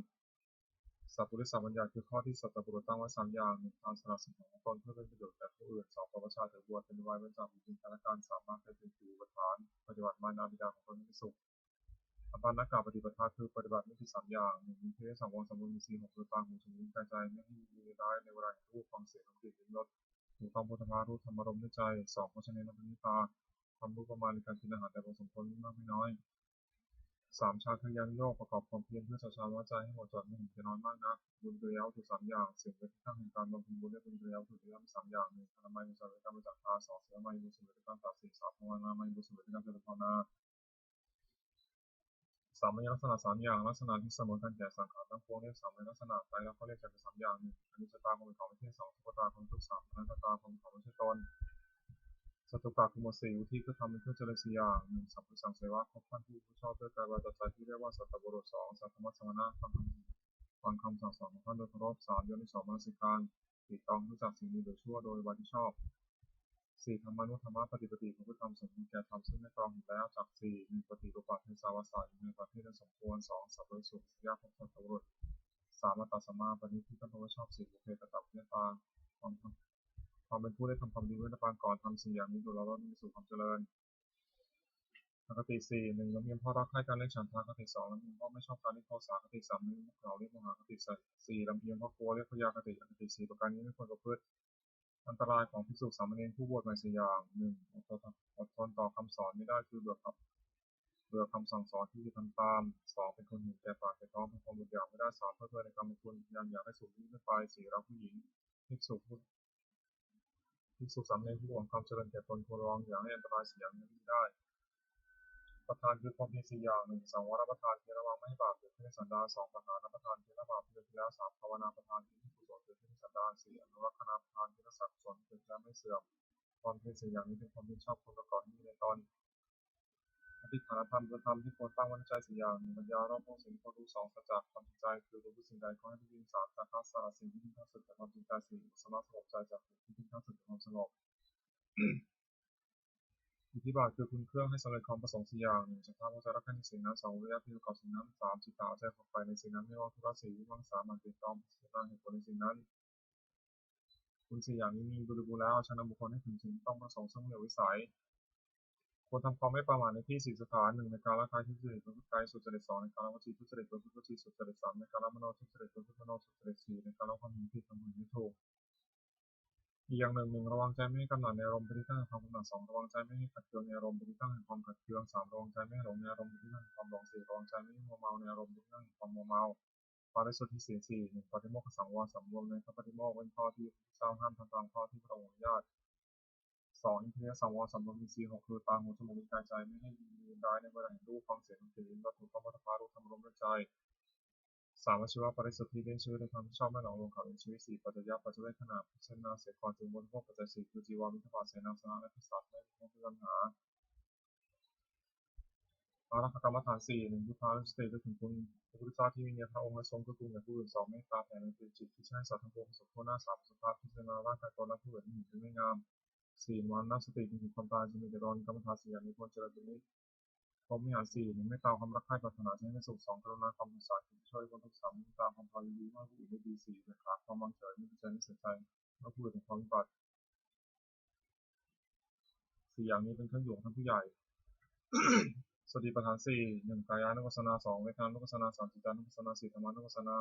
ສັດປຸລິສະບັນຍັດ ຄືຂໍ້ທີ່ສັດຕະບຸລຸດຕັ້ງໄວ້ສາມຢ່າງ, ໜຶ່ງ ການສະຫຼະສິ່ງຂອງຕົນເພື່ອເປັນປະໂຫຍດແກ່ຜູ້ອື່ນ, ສອງ ປະວັດຊາດ ຖືບວດ, ເປັນວາຍເວັນຈາກບຸນຈິງ, ກາລະກັນ, ສາມາດໃຊ້ເປັນທີ່ອຸປະທານ, ປະຕິບັດມານາບິດາຂອງຕົນໃຫ້ສຸກ. ອະປານາກະປະຕິປະທາ ຄືປະຕິບັດມີສິດສາມຢ່າງ, ໜຶ່ງ ມີທະເລສຳອງສຳລວມອິນຊີ ຫົກ ຄືຕາ ຫູ ຈະມູກ ລີ້ນ ກາຍ ໃຈ, ມີອາຍຸ ມີລາຍໄດ້ ໃນເວລາເຫັນຮູບ, ຟັງສຽງ, ດມກິ່ນ, ລິມລົດ, ຮູ້ຕ້ອງໂຜດຖະພາ, ຮູ້ທຳອາລົມດ້ວຍໃຈ, ສອງ ໂພຊະເນນະປະນິດທາ, ຄວາມຮູ້ປະມານໃນການກິນອາຫານແຕ່ພໍສົມຄວນ, ມີມາກມີນ້ອຍ. ສາມ ຊາ ຄືຍານໂຍກ, ປະກອບຄວາມພຽນເພື່ອຊຳຊາລະວາຈາໃຫ້ໝົດຈົດ, ບໍ່ໃຫ້ເຫັນແກ່ນ້ອຍມາກນັກ. ບຸນກິລິຍາວັດຖຸສາມຢ່າງ, ເຊິ່ງເປັນທິດທາງແຫ່ງການບຳເພັນບຸນ ແລະ ບຸນກິລິຍາວັດຖຸທີ່ທຳສາມຢ່າງ, ໜຶ່ງ ທານນາໄມ ບຸນສຳເລັດການບໍລິຈາກທານ, ສອງ ສີລະນາໄມ ບຸນສຳເລັດການຕັດສິນ, ສາມ ພາວະນານາໄມ ບຸນສຳເລັດການສວດພາວະນາ. ສາມໄວຍະລັກສະນະສາມຢ່າງ, ລັກສະນະທີ່ສະເໝີກັນແກ່ສັງຂານທັງປວງ, ລຽກສາມໄວຍະລັກສະນະ, ໄຕລັກກໍລຽກຈັກເປັນສາມຢ່າງ, ໜຶ່ງ ອະນິດຈະຕາຄວາມເປັນຂອງແທ້, ສອງ ທຸກຂະຕາຄວາມເປັນທຸກ, ສາມ ອະນັດຕະຕາຄວາມເປັນຂອງບໍ່ໃຊ່ຕົນ. ສັດຖຸກະຄືໝົດສີ່, ວຸດທິຄືທຳເປັນເຄື່ອງຈະເລີນສີ່ຢ່າງ, ໜຶ່ງ ສັບພະສັງເສວະ, ຄົບຖ້ວນຜູ້ຮັບຜິດຊອບດ້ວຍກາຍວາຈາໃຈ, ທີ່ຮຽກວ່າສັດຕະບຸລຸດ, ສອງ ສັດທຳມະສະມະນະ, ຟັງຄຳ ຟັງຄຳສັ່ງສອນຂອງທ່ານໂດຍເຄົາລົບ, ສາມ ໂຍນິໂສມະນະສິການ, ຖືກຕ້ອງຮູ້ຈັກສິ່ງດີ ຫຼື ຊົ່ວ ໂດຍວາທີ່ຊອບ. ສີ່ ທຳມານຸທຳມະປະຕິປະຕິ ຄືທຳສົມຄວນແກ່ທຳ ຊຶ່ງໄດ້ຕອງເຫັນແລ້ວຈາກສີ່ ໜຶ່ງ ປະຕິຮູປະເທສາວາສາ ຢູ່ໃນປະເພດອັນສົມຄວນ, ສອງ ສັບປະລິສຸດ ຍາກຂອງສັດຕະບຸລຸດ, ສາມ ອັດຕະສຳມາປະນິດ ຄືການປະກອບຊອບ, ສີ່ ບຸບເພກະຕະປຸນຍະຕາ ຄວາມ ຄວາມເປັນຜູ້ໄດ້ທຳຄວາມດີເມື່ອໃນປາງກ່ອນ. ທຳສີ່ຢ່າງນີ້ຢູ່ລອດໆ ນຳໄປສູ່ຄວາມຈະເລີນ. ອະຄະຕິ ສີ່ ໜຶ່ງ ລຳອຽງເພາະຮັກໃຄ່ກັນ ລຽກສັນທາຄະຕິ, ສອງ ລຳອຽງເພາະໄມ່ຊອບກັນ ລຽກໂທສາຄະຕິ, ສາມ ລຳອຽງເພາະເກົ່າ ລຽກໂມຫະຄະຕິ, ສີ່ ລຳອຽງເພາະກົວ ລຽກພະຍາຄະຕິ. ອະຄະຕິສີ່ປະການນີ້ ໄມ່ຄວນປະພຶດ. ອັນຕະລາຍຂອງພິກສຸສາມະເນນຜູ້ບວດໃໝ່ສີ່ຢ່າງ, ໜຶ່ງ ອົດທົນຕໍ່ຄຳສອນໄມ່ໄດ້ ຄືເບື່ອຄຳ ເບື່ອຄຳສັ່ງສອນທີ່ຈະທຳຕາມ, ສອງ ເປັນຄົນເຫັນແກ່ປາກແກ່ທ້ອງ, ເປັນຄົນອົດຢາກໄມ່ໄດ້, ສາມ ເພີດເພີນໃນກາມະຄຸນ, ຢ້ານຢາກໄດ້ສູບບຸ່ນຂຶ້ນໄປ, ສີ່ ຮັກຜູ້ຍິງ, ພິກສຸຜູ້ ພິກສຸສາມະເນນຜູ້ຫວັງຄວາມຈະເລີນແກ່ຕົນ ຄວນລະວັງຢ່າໃຫ້ອັນຕະລາຍສີ່ຢ່າງນີ້ມີໄດ້. ປະທານຄືຄວາມຜິດສີ່ຢ່າງ, ໜຶ່ງ ສັງວະລະປະທານ ຄືລະວັງບໍ່ໃຫ້ບາບເກີດຂຶ້ນໃນສັນດານ, ສອງ ປະຫານະປະທານ ຄືລະບາບທີ່ເກີດຂຶ້ນແລ້ວ, ສາມ ພາວະນາປະທານ ຄືບຸນກຸສົນເກີດຂຶ້ນໃນສັນດານ, ສີ່ ອະນຸລັກຂະນາປະທານ ຄືຮັກສາກຸສົນທີ່ເກີດຂຶ້ນແລ້ວໃຫ້ເຊື່ອມ. ຄວາມຜິດສີ່ຢ່າງນີ້ເປັນຄວາມຜິດຊອບຄວນປະກອບໃຫ້ມີໃນຕອນ. ອະທິຖານະທຳ ຄືທຳທີ່ຄວນຕັ້ງໄວ້ໃນໃຈສີ່ຢ່າງ, ໜຶ່ງ ປັນຍາ ຮອບຮູ້ສິ່ງທີ່ຄວນຮູ້, ສອງ ສັດຈະ ຄວາມຈິງໃຈ ຄືປະພຶດສິ່ງໃດກໍໃຫ້ເປັນຈິງ, ສາມ ຈາຄະ ສະຫຼະສິ່ງທີ່ເປັນທີ່ສຸດແກ່ຄວາມຈິງໃຈ, ສີ່ ອຸປະສະມະ ສະຫງົບໃຈຈາກສິ່ງທີ່ເປັນທີ່ສຸດແກ່ຄວາມສະຫງົບ. ອິດທິບາດຄືຄຸນເຄື່ອງໃຫ້ສຳເລັດຄວາມປະສົງສີ່ຢ່າງ: ໜຶ່ງ ສັດທາພໍໃຈຮັກໃຄໃນສິ່ງນັ້ນ, ສອງ ວິລິຍະທີ່ປະກອບສິ່ງນັ້ນ, ສາມ ຈິດຕະໃຈໃສ່ໃນສິ່ງນັ້ນ ແມ່ນວ່າທຸລະສີວິມັງສາ ໝາຍເຖິງຕ້ອງພິຈາລະນາເຫດຜົນໃນສິ່ງນັ້ນ. ຄຸນສີ່ຢ່າງນີ້ມີບໍລິບູນແລ້ວ ເອົາຊະນະບຸກຄົນໃຫ້ເຖິງທີ່ຕ້ອງປະສົງ ເຊິ່ງເຫຼືອວິໄສ. ຄວນທຳຄວາມໄດ້ປະມານໃນທີ່ສີ່ສະຖານ: ໜຶ່ງ ໃນກາລະກາຍທີ່ທຸຈະລິດປະພຶດກາຍສຸດຈະລິດ, ສອງ ໃນກາລະວະຈີທຸຈະລິດປະພຶດວະຈີສຸດຈະລິດ, ສາມ ໃນກາລະມະໂນທຸຈະລິດປະພຶດມະໂນສຸດຈະລິດ, ສີ່ ໃນກາລະຄວາມເຫັນຜິດປະພຶດເຫັນຖືກ. ອີກຢ່າງໜຶ່ງ, ໜຶ່ງ ລະວັງໃຈໄມ່ໃຫ້ກຳໜັດໃນອາລົມເປັນທີ່ຕັ້ງແຫ່ງຄວາມກຳໜັດ, ສອງ ລະວັງໃຈໄມ່ໃຫ້ຂັດເຄືອງໃນອາລົມເປັນທີ່ຕັ້ງແຫ່ງຄວາມຂັດເຄືອງ, ສາມ ລະວັງໃຈໄມ່ໃຫ້ຫຼົງໃນອາລົມເປັນທີ່ຕັ້ງແຫ່ງຄວາມຫຼົງ, ສີ່ ລະວັງໃຈໄມ່ໃຫ້ມົວເມົາໃນອາລົມເປັນທີ່ຕັ້ງແຫ່ງຄວາມມົວເມົາ. ປາຣິສຸດທິສີນສີ່ ໜຶ່ງ ປາຕິໂມກຂະສັງວອນ ສຳລວມໃນພະປາຕິໂມກ ເປັນຂໍ້ທີ່ພະພຸດທະເຈົ້າຫ້າມ ທຳຕາມຂໍ້ທີ່ພະອົງອະນຸຍາດ. ສອງ ອິນທຣີຍະສັງວອນ ສຳລວມອິນຊີຫົກ ຄື ຕາ, ຫູ, ຈະມູກ, ລີ້ນ, ກາຍ, ໃຈ ໄມ່ໃຫ້ມີກາຍໃນເວລາເຫັນຮູບ, ຟັງສຽງ, ກິນ, ລິນ, ວັດຖຸ, ຄຳ, ໂຜດຖະພະ ລົມ, ທຳລົມ ແລະ ໃຈ. ສາມ ອາຊີວະປາຣິສຸດທິ ລ້ຽງຊີວິດດ້ວຍຄວາມຮັບຜິດຊອບ ແມ່ນຫຼອມລວມເຂົ້າລ້ຽງຊີວິດ. ສີ່ ປັດຈະຍະປາເຈເວກຂະນາດ ພິຈາລະນາເສບກ່ອນຈຶ່ງບໍລິໂພກ. ປັດໄຈສີ່ ຄື ຈີວາ, ບິນທະບາດ, ເສນາສະນະ ແລະ ເພສັດ ແມ່ນມີຄວາມມີບັນຫາ. ອາລັກຂະກຳມະຖານສີ່ ໜຶ່ງ ພຸດທານຸສະຕິ ລະນຶກເຖິງຄຸນພະພຸດທະເຈົ້າທີ່ມີໃນພະອົງ ແລະ ຊົມເກື້ອກູນແກ່ຜູ້ອື່ນ, ສອງ ເມດຕາແຜ່ໃນຈິດທີ່ໃຫ້ສັດທັງປວງປະສົບທົ່ວໜ້າ, ສາມ ອະສຸພະ ພິຈາລະນາຮ່າງກາຍຕົນ ແລະ ຜູ້ອື່ນໃຫ້ເຫັນເປັນງາມ, ສີ່ ມະລະນະສະຕິ ລະນຶກເຖິງຄວາມຕາຍ, ຈຶ່ງມີແຕ່ດອນ. ກຳມະຖານສີ່ຢ່າງນີ້ຄວນຈະດຳເນີນ ພົມວິຫານສີ່ ໜຶ່ງ ເມດຕາ ຄວາມຮັກໃຄ່ປາດຖະໜາຈະໃຫ້ເປັນສຸກ, ສອງ ກະລຸນາ ຄວາມສົງສານ ຄິດຊ່ວຍຄົນທຸກ, ສາມ ເມດຕາ ຄວາມພາລີດີ ເມື່ອຜູ້ອື່ນໄດ້ດີ, ສີ່ ອຸເບກຂາ ຄວາມວາງເສຍ ມີຈິດໃຈໄດ້ເສຍໃຈເມື່ອຜູ້ອື່ນເປັນຄວາມວິບັດ. ສີ່ຢ່າງນີ້ເປັນເຄື່ອງຢູ່ຂອງທ່ານຜູ້ໃຫຍ່. ສະຕິປະທານສີ່ ໜຶ່ງ ກາຍານຸປັດສະນາ, ສອງ ເວທະນານຸປັດສະນາ, ສາມ ຈິດຕານຸປັດສະນາ, ສີ່ ທຳມານຸປັດສະນາ.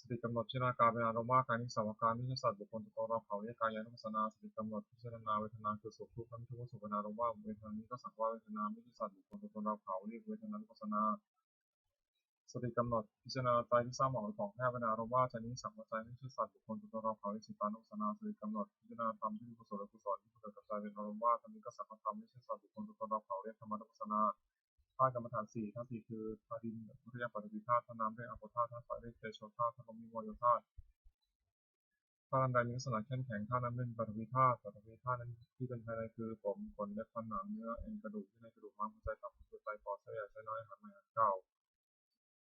ສະຕິກຳນົດພິຈາລະນາກາຍເປັນອາລົມວ່າ ກາຍນີ້ສະພາວະກາຍ ບໍ່ໃຊ່ສັດ, ບຸກຄົນ, ຕົວຕົນ, ເຮົາ, ເຂົາ, ລຽກກາຍານຸປັດສະນາ. ສະຕິກຳນົດພິຈາລະນາເວທະນາ ຄືສຸກ, ທຸກ ແລະ ມີທຸກວັດຖຸເປັນອາລົມວ່າ ເວທະນານີ້ກໍສັກວ່າເວທະນາ, ບໍ່ໃຊ່ສັດ, ບຸກຄົນ, ຕົວຕົນ, ເຮົາ, ເຂົາ, ລຽກເວທະນານຸປັດສະນາ. ສະຕິກຳນົດພິຈາລະນາໃຈທີ່ເສົ້າໝອງ ຫຼື ຂອງແທ້ເປັນອາລົມວ່າ ໃຈນີ້ສັກວ່າໃຈ, ບໍ່ໃຊ່ສັດ, ບຸກຄົນ, ຕົວຕົນ, ເຮົາ, ເຂົາ, ລຽກຈິດຕານຸປັດສະນາ. ສະຕິກຳນົດພິຈາລະນາທຳທີ່ເປັນກຸສົນ ແລະ ອະກຸສົນ ທີ່ເກີດກັບໃຈເປັນອາລົມວ່າ ທຳນີ້ກໍສັກວ່າທຳ, ບໍ່ໃຊ່ສັດ, ບຸກຄົນ, ຕົວຕົນ, ເຮົາ, ເຂົາ, ລຽກທຳມານຸປັດສະນາ. ທາດກຳມະຖານສີ່ ທາດສີ່ຄື ທາດດິນ ເອີ້ນວ່າປະຖະວີທາດ, ທາດນ້ຳ ເອີ້ນວ່າອາໂປທາດ, ທາດໄຟ ເອີ້ນວ່າເຕໂຊທາດ, ທາດລົມ ເອີ້ນວ່າວາໂຍທາດ. ທາດອັນໃດມີລັກສະນະເຂັ້ມແຂງ, ທາດນັ້ນເປັນປະຖະວີທາດ. ປະຖະວີທາດນັ້ນທີ່ເປັນພາຍໃນຄື ຜົມ, ຂົນ, ເລັບ, ຟັນ, ໜັງ, ເນື້ອ, ເອັນ, ກະດູກ, ເຍື່ອໃນ, ກະດູກມ້າ, ຫົວໃຈ, ຕັບ, ໄຕ, ປອດ, ເສັ້ນໃຍ, ໄສ້ນ້ອຍ, ອາຫານໃໝ່, ອາຫານເກົ່າ.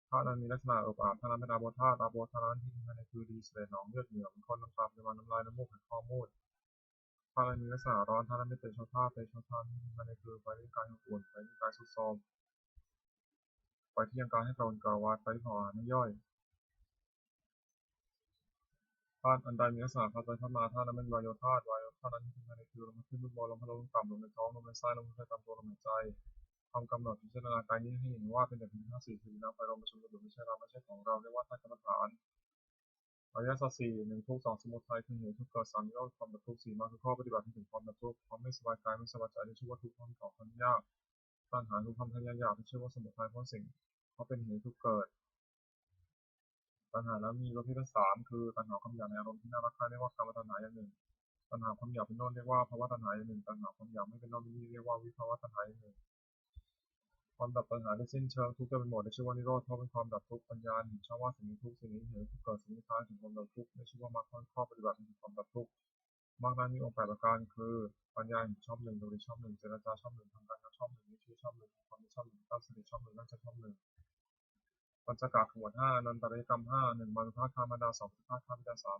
ທາດນັ້ນມີລັກສະນະເອິບອາບ, ທາດນັ້ນເປັນອາໂປທາດ. ອາໂປທາດນັ້ນທີ່ເປັນພາຍໃນຄື ດີ ສະເລດ, ໜອງ, ເລືອດ, ເຫຍື້ອ, ມັນ, ຂ້ນ, ນ້ຳຕາ, ປະຈາຍວານ, ນ້ຳລາຍ, ນ້ຳມູກ, ໄຫ, ຂໍ້, ມູດ. ທາດນັ້ນມີລັກສະນະຮ້ອນ, ທາດນັ້ນເປັນເຕໂຊທາດ. ເຕໂຊທາດທີ່ເປັນພາຍໃນຄື ໄຟທີ່ກາຍໃຫ້ອົບອຸ່ນ, ໄຟທີ່ກາຍຊຸດໂຊມ, ໄຟທີ່ຍັງກາຍໃຫ້ກະວົນກະວາຍ, ໄຟທີ່ເຜົາອາຫານໃຫ້ຍ່ອຍ. ທາດອັນໃດມີລັກສະນະຖັດໄປຖັດມາ, ທາດນັ້ນແມ່ນວາໂຍທາດ. ວາໂຍທາດນັ້ນມີເປັນພາຍໃນຄື ລົມທາດຂຶ້ນ, ລົມເບາ, ລົມພັດ, ລົມຕ່ຳ, ລມໃນທ້ອງ, ລົມໃນໄສ້, ລົມຫາຍໃຈຕາມຕົວ, ລົມຫາຍໃຈ. ຄວາມກຳນົດພິຈາລະນາກາຍນີ້ໃຫ້ເຫັນວ່າເປັນແຕ່ເປັນທາດສີ່ ຄື ດິນ ນ້ຳ ໄຟ ລົມ ປະຊຸມກັນຢູ່, ບໍ່ໃຊ່ເຮົາ, ບໍ່ໃຊ່ຂອງເຮົາ, ເອີ້ນວ່າທາດກຳມະຖານ. ອະລິຍະສັດສີ່ ໜຶ່ງ ທຸກ, ສອງ ສະໝຸດໄທ, ຄື ເຫດ, ທຸກເກີດ, ສາມ ນິໂຣດ, ຄວາມດັບທຸກ, ສີ່ ມາ ຄື ຂໍ້ປະຕິບັດໃຫ້ເຖິງຄວາມດັບທຸກ, ຄວາມໄມ່ສະບາຍກາຍ, ໄມ່ສະບາຍໃຈ, ໄດ້ຊື່ວ່າທຸກ, ຄວາມເຂົາຄວາມຍາກ, ຕັນຫາ ຄືຄວາມທະຍານຢາກ, ໄດ້ຊື່ວ່າສະໝຸດໄທ, ຄວາມເປັນເຫດໃຫ້ທຸກເກີດ. ຕັນຫານັ້ນມີປະເພດທັງສາມ ຄື ຕັນຫາຄວາມຢາກໃນອາລົມທີ່ໜ້າຮັກໃຄ່ ເອີ້ນວ່າກາມະຕັນຫາຢ່າງໜຶ່ງ, ຕັນຫາຄວາມຢາກເປັນຕົ້ນ ເອີ້ນວ່າພະວະຕັນຫາຢ່າງໜຶ່ງ, ຕັນຫາຄວາມຢາກໄມ່ເປັນຕົ້ນ ເປັນນີ້ ເອີ້ນວ່າວິພະວະຕັນຫາຢ່າງໜຶ່ງ. ຄວາມດັບຕັນຫາໂດຍສິ້ນເຊີງ, ທຸກຈະໄປໝົດ, ໄດ້ຊື່ວ່ານິໂຣດ, ເພາະເປັນຄວາມດັບທຸກ. ປັນຍາເຫັນຊອບວ່າສິ່ງໃດທຸກ, สิ่ງໃດເຫດໃຫ້ທຸກເຂໍ້, ສິ່ງໃດພາໃຫ້ເຖິງຄວາມດັບທຸກ, ໄດ້ຊື່ວ່າມັກ, ຂໍ້ປະຕິບັດໃຫ້ເຖິງຄວາມດັບທຸກ. ມັກນັ້ນມີອົງແປດປະການ ຄື ປັນຍາເຫັນຊອບໜຶ່ງ, ດຳລິຊອບໜຶ່ງ, ເຈລະຈາຊອບໜຶ່ງ, ທຳການງານຊອບໜຶ່ງ, ມີຊີວິດຊອບໜຶ່ງ, ຄວາມມີຊອບໜຶ່ງ, ຕັ້ງສະຕິຊອບໜຶ່ງ, ຕັ້ງໃຈຊອບໜຶ່ງ. ປັນຈະກະຂະບວນຫ້າ ອະນັນຕະລະຍະກຳຫ້າ ໜຶ່ງ ມານຸພາດຂ້າມາດາ, ສອງ ພິຈາລະນາຂ້າມາດາ, ສາມ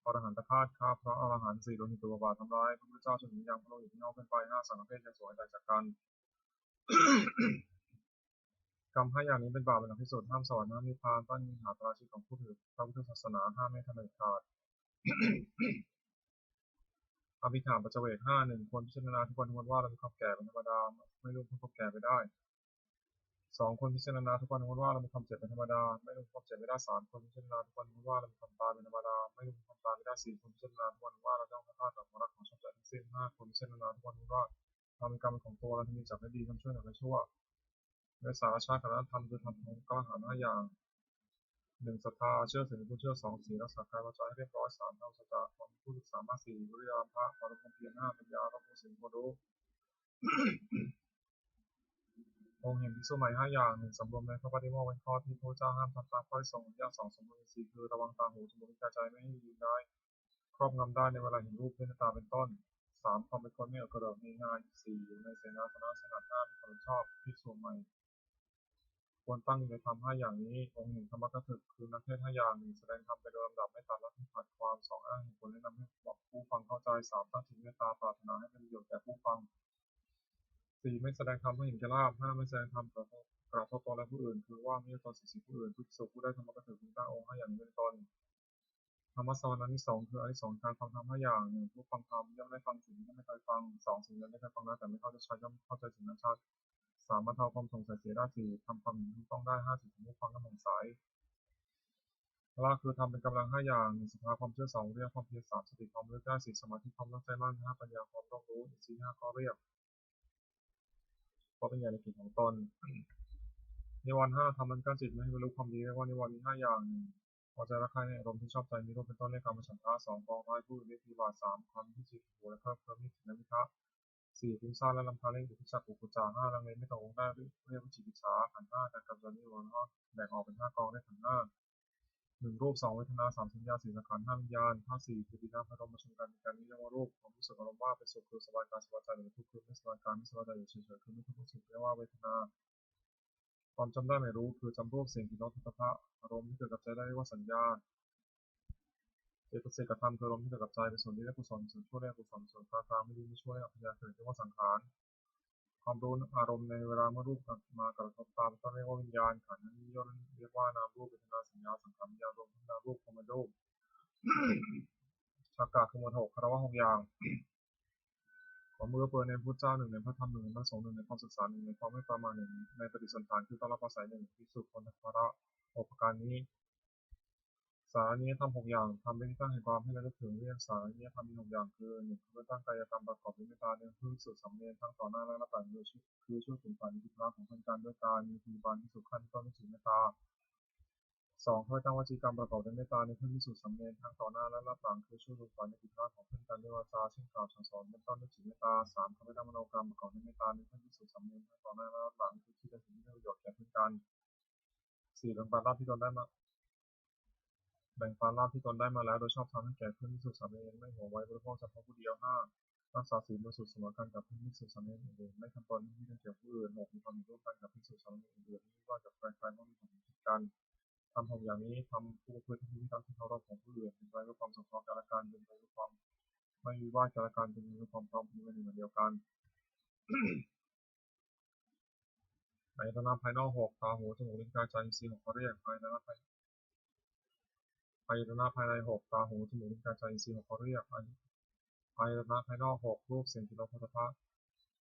ອະລະຫັນຕະຄາດ ຂ້າພະອະລະຫັນ, ສີ່ ໂລຫິດຕະບົວບາດ ທຳລາຍພະພຸດທະເຈົ້າຈົນເປັນຫຍັງ, ພະໂລຫິດເຫີ່ຍເຂົ້າຂຶ້ນໄປ, ຫ້າ ສັງຄະເພດຍັງສວຍຕາຍຈາກກັນ. ກຳຫ້າຢ່າງນີ້ເປັນບາບອັນໜັກທີ່ສຸດ, ຫ້າມສອນ, ຫ້າມນິພານ, ຕັ້ງຢູ່ຫາປະລະຊິດຂອງຜູ້ຖືພະພຸດທະສາສະໜາ, ຫ້າມໃຫ້ທຳເດັດຂາດ. ອະພິຖານປັດຈະເວກຫ້າ ໜຶ່ງ ຄວນພິຈາລະນາທຸກວັນທຸກວັນວ່າ ເຮົາມີຄວາມແກ່ເປັນທຳມະດາ, ໄມ່ລ່ວງພົ້ນຄວາມແກ່ໄປໄດ້. ສອງ ຄວນພິຈາລະນາທຸກວັນທຸກວັນວ່າ ເຮົາມີຄວາມເຈັບເປັນທຳມະດາ, ໄມ່ລ່ວງພົ້ນຄວາມເຈັບໄປໄດ້. ສາມ ຄວນພິຈາລະນາທຸກວັນທຸກວັນວ່າ ເຮົາມີຄວາມຕາຍເປັນທຳມະດາ, ໄມ່ລ່ວງພົ້ນຄວາມຕາຍໄປໄດ້. ສີ່ ຄວນພິຈາລະນາທຸກວັນທຸກວັນວ່າ ເຮົາຕ້ອງພັດພາກຈາກຂອງຮັກຂອງຊອບໃຈທັງສິ້ນ. ຫ້າ ຄວນພິຈາລະນາທຸກວັນທຸກວັນວ່າ ເຮົາມີກຳເປັນຂອງຕົວ, ເຮົາຈະມີຈັກໄດ້ດີ, ເຮົາຊ່ວຍເຫຼືອໄດ້ຊົ່ວ. ເວສາລະຊາດຂອງອະນາທຳ ຄືທຳຂອງກະລະຫັນຫ້າຢ່າງ. ໜຶ່ງ ສັດທາ, ເຊື່ອ, ຖືບຸນເຊື່ອ. ສອງ ສີລ, ຮັກສາກາຍວາຈາໃຫ້ຮຽບຮ້ອຍ. ສາມ ທຳສັດຈະ, ຄວາມມີຜູ້ສຶກສາມາກ. ສີ່ ວິລິຍະ, ຄວາມພຽນ. ຫ້າ ປັນຍາ, ຄວາມຮູ້ສິ້ງຮູ້ຮູ້. ອົງແຫ່ງພິກຂຸໃໝ່ຫ້າຢ່າງ. ໜຶ່ງ ສຳລວມໃນພະປາຕິໂມກ ເປັນຂໍ້ທີ່ພະພຸດທະເຈົ້າຫ້າມທຳຕາມຂໍ້ທີ່ຊົງອະນຸຍາດ. ສອງ ສຳລວມໃນສີ່ ຄື ລະວັງຕາຫູ, ສຳລວມໃນກາຍໃຈ ໄມ່ໃຫ້ມີລາຍຄອບງຳໄດ້ໃນເວລາເຫັນຮູບດ້ວຍຕາເປັນຕົ້ນ. ສາມ ຄວາມເປັນຄົນໄມ່ອະກະເລິກງ່າຍໆ. ສີ່ ຢູ່ໃນເສນາສະນະ ສະຫງັດ. ຫ້າ ມີຄວາມຮັບຜິດຊອບ, ພິກຂຸໃໝ່. ເ ຄວນຕັ້ງຢູ່ໃນທຳຫ້າຢ່າງນີ້. ອົງແຫ່ງທຳມະກະຖຶກ ຄືນັກເທດຫ້າຢ່າງ: ໜຶ່ງ ສະແດງທຳເປັນລຳດັບ ໄມ່ຕັດລັດທີ່ຂັດຂວາງ. ສອງ ອ້າງເຫດຜົນ ແນະນຳໃຫ້ຜູ້ຟັງເຂົ້າໃຈ. ສາມ ຕັ້ງຈິດເມດຕາ ປາດຖະໜາໃຫ້ເປັນປະໂຫຍດແກ່ຜູ້ຟັງ. ສີ່ ໄມ່ສະແດງທຳເພື່ອເຫັນແກ່ລາບ. ຫ້າ ໄມ່ສະແດງທຳກະທົບ ກະທົບຕົນ ແລະ ຜູ້ອື່ນ ຄືວ່າມີຕນເສຍດສີຜູ້ອື່ນ. ພິກຂຸຜູ້ໄດ້ທຳມະກະຖືກມີຕັ້ງອົງຫ້າຢ່າງນີ້ເປັນຕົ້ນ. ທຳມະສະຫວັນອານິສົງ ຄືອານິສົງການຟັງທຳຫ້າຢ່າງ: ໜຶ່ງ ຜູ້ຟັງທຳຍ່ອມໄດ້ຟັງສິ່ງທີ່ໄດ້ໄປຟັງ. ສອງ ສິ່ງທີ່ໄດ້ໄປຟັງແລ້ວແຕ່ໄມ່ເຂົ້າໃຈ ຍ່ອມເຂົ້າໃຈສິ່ງນັ້ນຊັດ. ສາມ ບັນເທົາຄວາມສົງໄສເສຍໄດ້. ສີ່ ທຳຄວາມເຫັນທີ່ຖືກຕ້ອງໄດ້. ຫ້າ ຈິດຂອງຜູ້ຟັງຍ່ອມຜ່ອງໃສ. ພະລະຄືທຳເປັນກຳລັງຫ້າຢ່າງ: ໜຶ່ງ ສັດທາ ຄວາມເຊື່ອ. ສອງ ວິລິຍະ ຄວາມພະຍາຍາມ. ສາມ ສະຕິ ຄວາມລະລຶກໄດ້. ສີ່ ສະມາທິ ຄວາມຕັ້ງໃຈໝັ້ນ. ຫ້າ ປັນຍາ ຄວາມຮອບຮູ້. ສີ່ ຫ້າ ກາລຽກ ຄວາມເປັນໃຫຍ່ໃນກິດຂອງຕົນ. ນິວອນຫ້າ ທຳລັນການຈິດບໍ່ໃຫ້ບັນລຸຄວາມດີ. ເຣີຍກວ່ານິວອນມີຫ້າຢ່າງ: ໜຶ່ງ ພໍໃຈຮັກໃຄ່ ໃນອາລົມທີ່ຊອບໃຈ ມີໂລບເປັນຕົ້ນ ເຣີຍກກາມະສັນທະ. ສອງ ປອງຮ້າຍຜູ້ອື່ນດ້ວຍທີ່ບາດ. ສາມ ຄວາມເຮັດຜິດຫູ ແລະ ເພີບເພີມ ມີທິນນະມິທະ. ສີ່ ຟຸ້ງຊານ ແລະ ລຳຄານ ເລີຍກວ່າວິຊາ ອຸກຸດຈາ. ຫ້າ ລັງເລ ໄມ່ຕ້ອງອົງໄດ້ ເຣີຍກວ່າວິຈິກິດສາ. ຂັນຫ້າ ການກຳຈັດນິວອນຫ້າ ແບ່ງອອກເປັນຫ້າກອງ ເອີ້ນຂັນຫ້າ. ໜຶ່ງ ຮູບ. ສອງ ເວທະນາ. ສາມ ສັນຍາ. ສີ່ ສັງຂານ. ຫ້າ ວິນຍານ. ຫ້າ ສີ່ ຄືດິນ ນາມ ອາລົມປະຊຸມກັນ ມີການມີເລື່ອງວ່າຮູບ. ຄວາມຮູ້ສຶກອາລົມວ່າເປັນສຸກ ຄືສະບາຍກາຍສະບາຍໃຈ ຫຼື ທຸກ ຄືໄມ່ສະບາຍກາຍ ໄມ່ສະບາຍໃຈ ຫຼື ເສຍເສີຍ ຄືໄມ່ທຸກ ຮູ້ສຶກ ເອີ້ນວ່າເວທະນາ. ຄວາມຈຳໄດ້ໝາຍຮູ້ ຄືຈຳພວກ ສຽງ ກິ່ນ ລົດ ໂຜດຖະພະ ອາລົມທີ່ເກີດກັບໃຈໄດ້ ເອີ້ນວ່າສັນຍາ. ເຈຕະສິກກະທຳ ຄືອາລົມທີ່ເກີດກັບໃຈ ເປັນສ່ວນດີ ແລະ ກຸສົນ, ສ່ວນຊົ່ວ ແລະ ອະກຸສົນ, ສ່ວນກາງໆ ບໍ່ດີ, ມີຊົ່ວ ແລະ ອັບພະຍາກ ເກີດ ເອີ້ນວ່າສັງຂານ. ຄວາມຮູ້ອາລົມໃນເວລາເມື່ອຮູບມາກະທົບຕາ ເປັນຕົ້ນ ເອີ້ນວ່າວິນຍານ. ຂັນຫ້ານີ້ ເອີ້ນວ່ານາມຮູບ, ເວທະນາ, ສັນຍາ, ສັງຂານວິນຍານ, ລວມທັງນາມຮູບ ຄວາມເປັນຮູບ. ທັກກະ ຄືໝວດຫົກ ຄາລະວະຫົກຢ່າງ. ຄວາມເອື້ອເຟື້ອໃນພະພຸດທະເຈົ້າ ໜຶ່ງ ໃນພະທຳ ໜຶ່ງ ໃນພະສົງ ໜຶ່ງ ໃນຄວາມສຶກສາ ໜຶ່ງ ໃນຄວາມເມດຕາ ມະຫາ ໜຶ່ງ ໃນປະຕິສັນຖານ ຄືຕ້ອນຮັບອາໄສ ໜຶ່ງ ພິກຂຸຄົນທັກຄະລະ ຫົກປະການນີ້. ສາລະນີຍະທຳຫົກຢ່າງ ທຳເປັນທີ່ຕັ້ງແຫ່ງຄວາມໃຫ້ລະລຶກເຖິງ. ສາລະນີຍະທຳມີຫົກຢ່າງ ຄື ໜຶ່ງ ທຳເປັນຕັ້ງກາຍກຳປະກອບດ້ວຍເມດຕາ ເລື່ອງເພື່ອພິກຂຸສາມເນນ ທັງຕໍ່ໜ້າ ແລະ ຮັບຫຼັງ ຄືຊ່ວຍເປັນຝ່າຍນິຕິພະລາຂອງເພື່ອນກັນ ດ້ວຍການມີພູລິບານທີ່ສຸກຂັ້ນ ເປັນຕົ້ນ ດ້ວຍຈິດເມດຕາ. ສອງ ຂ້າພະເຈົ້າວະຈີກຳປະກອບດ້ວຍເມດຕາ ເພື່ອພິກຂຸສາມເນນ ທັງຕໍ່ໜ້າ ແລະ ຮັບຫຼັງ ຄືຊ່ວຍເປັນຝ່າຍນິຕິພະລາຂອງເພື່ອນກັນ ດ້ວຍວາຈາ ເຊັ່ນ ກ່າວສັ່ງສອນ ເປັນຕົ້ນ ດ້ວຍຈິດເມດຕາ. ສາມ ຂ້າພະເຈົ້າມະໂນກຳປະກອບດ້ວຍເມດຕາ ເພື່ອພິກຂຸສາມເນນ ທັງຕໍ່ໜ້າ ແລະ ຮັບຫຼັງ ຄືຄິດແລະເຫັນທີ່ປະໂຫຍດແກ່ເພື່ອນກັນ. ສີ່ ແບ່ງປັນລາບທີ່ຕົນໄດ້ມາ ແບ່ງປັນລາບທີ່ຕົນໄດ້ມາແລ້ວໂດຍຊອບທຳໃຫ້ແກ່ເພື່ອນພິກຂຸສາມເນນ ໄມ່ຫວງໄຫວບໍລິໂພກສະເພາະຜູ້ດຽວ. ຫ້າ ຮັກສາສິນບໍລິສຸດສະເໝີກັນກັບເພື່ອນພິກຂຸສາມເນນອື່ນໆ ໄມ່ທຳຕອນມີເລື່ອງກ່ຽວຜູ້ອື່ນ. ຫົກ ມີຄວາມເຫັນຮ່ວມກັນກັບພິກຂຸສາມເນນອື່ນໆ ມີວ່າກັບໃຄໆ ບໍ່ມີຄວາມເຫັນຜິດກັນ. ທຳຫົກຢ່າງນີ້ ທຳຜູ້ປະພຶດ ທຳພິທີກຳທີ່ເຄົາລົບຂອງຜູ້ອື່ນ ເປັນໄປເພື່ອຄວາມສົງເຄາະແກ່ລະກັນ ເປັນໄປເພື່ອຄວາມໄມ່ວິວາດແກ່ລະກັນ ເປັນໄປເພື່ອຄວາມພ້ອມທີ່ໄວ້ໃນວັນດຽວກັນ. ອາຍະຕະນະພາຍນອກຫົກ ຕາ ຫູ ຈະມູກ ລີ້ນ ກາຍ ໃຈ ອິນຊີ ຫົກ ເຂົາຮຽກ ອາຍະຕະນະພາຍ ອາຍະຕະນະພາຍໃນຫົກ ຕາ ຫູ ຈະມູກ ລີ້ນ ກາຍ ໃຈ ອິນຊີ ຫົກ ເຂົາຮຽກ ອາຍະຕະນະພາຍນອກຫົກ ຮູບ ສຽງ ກິ່ນ ລົດ ໂຜດຖະພະ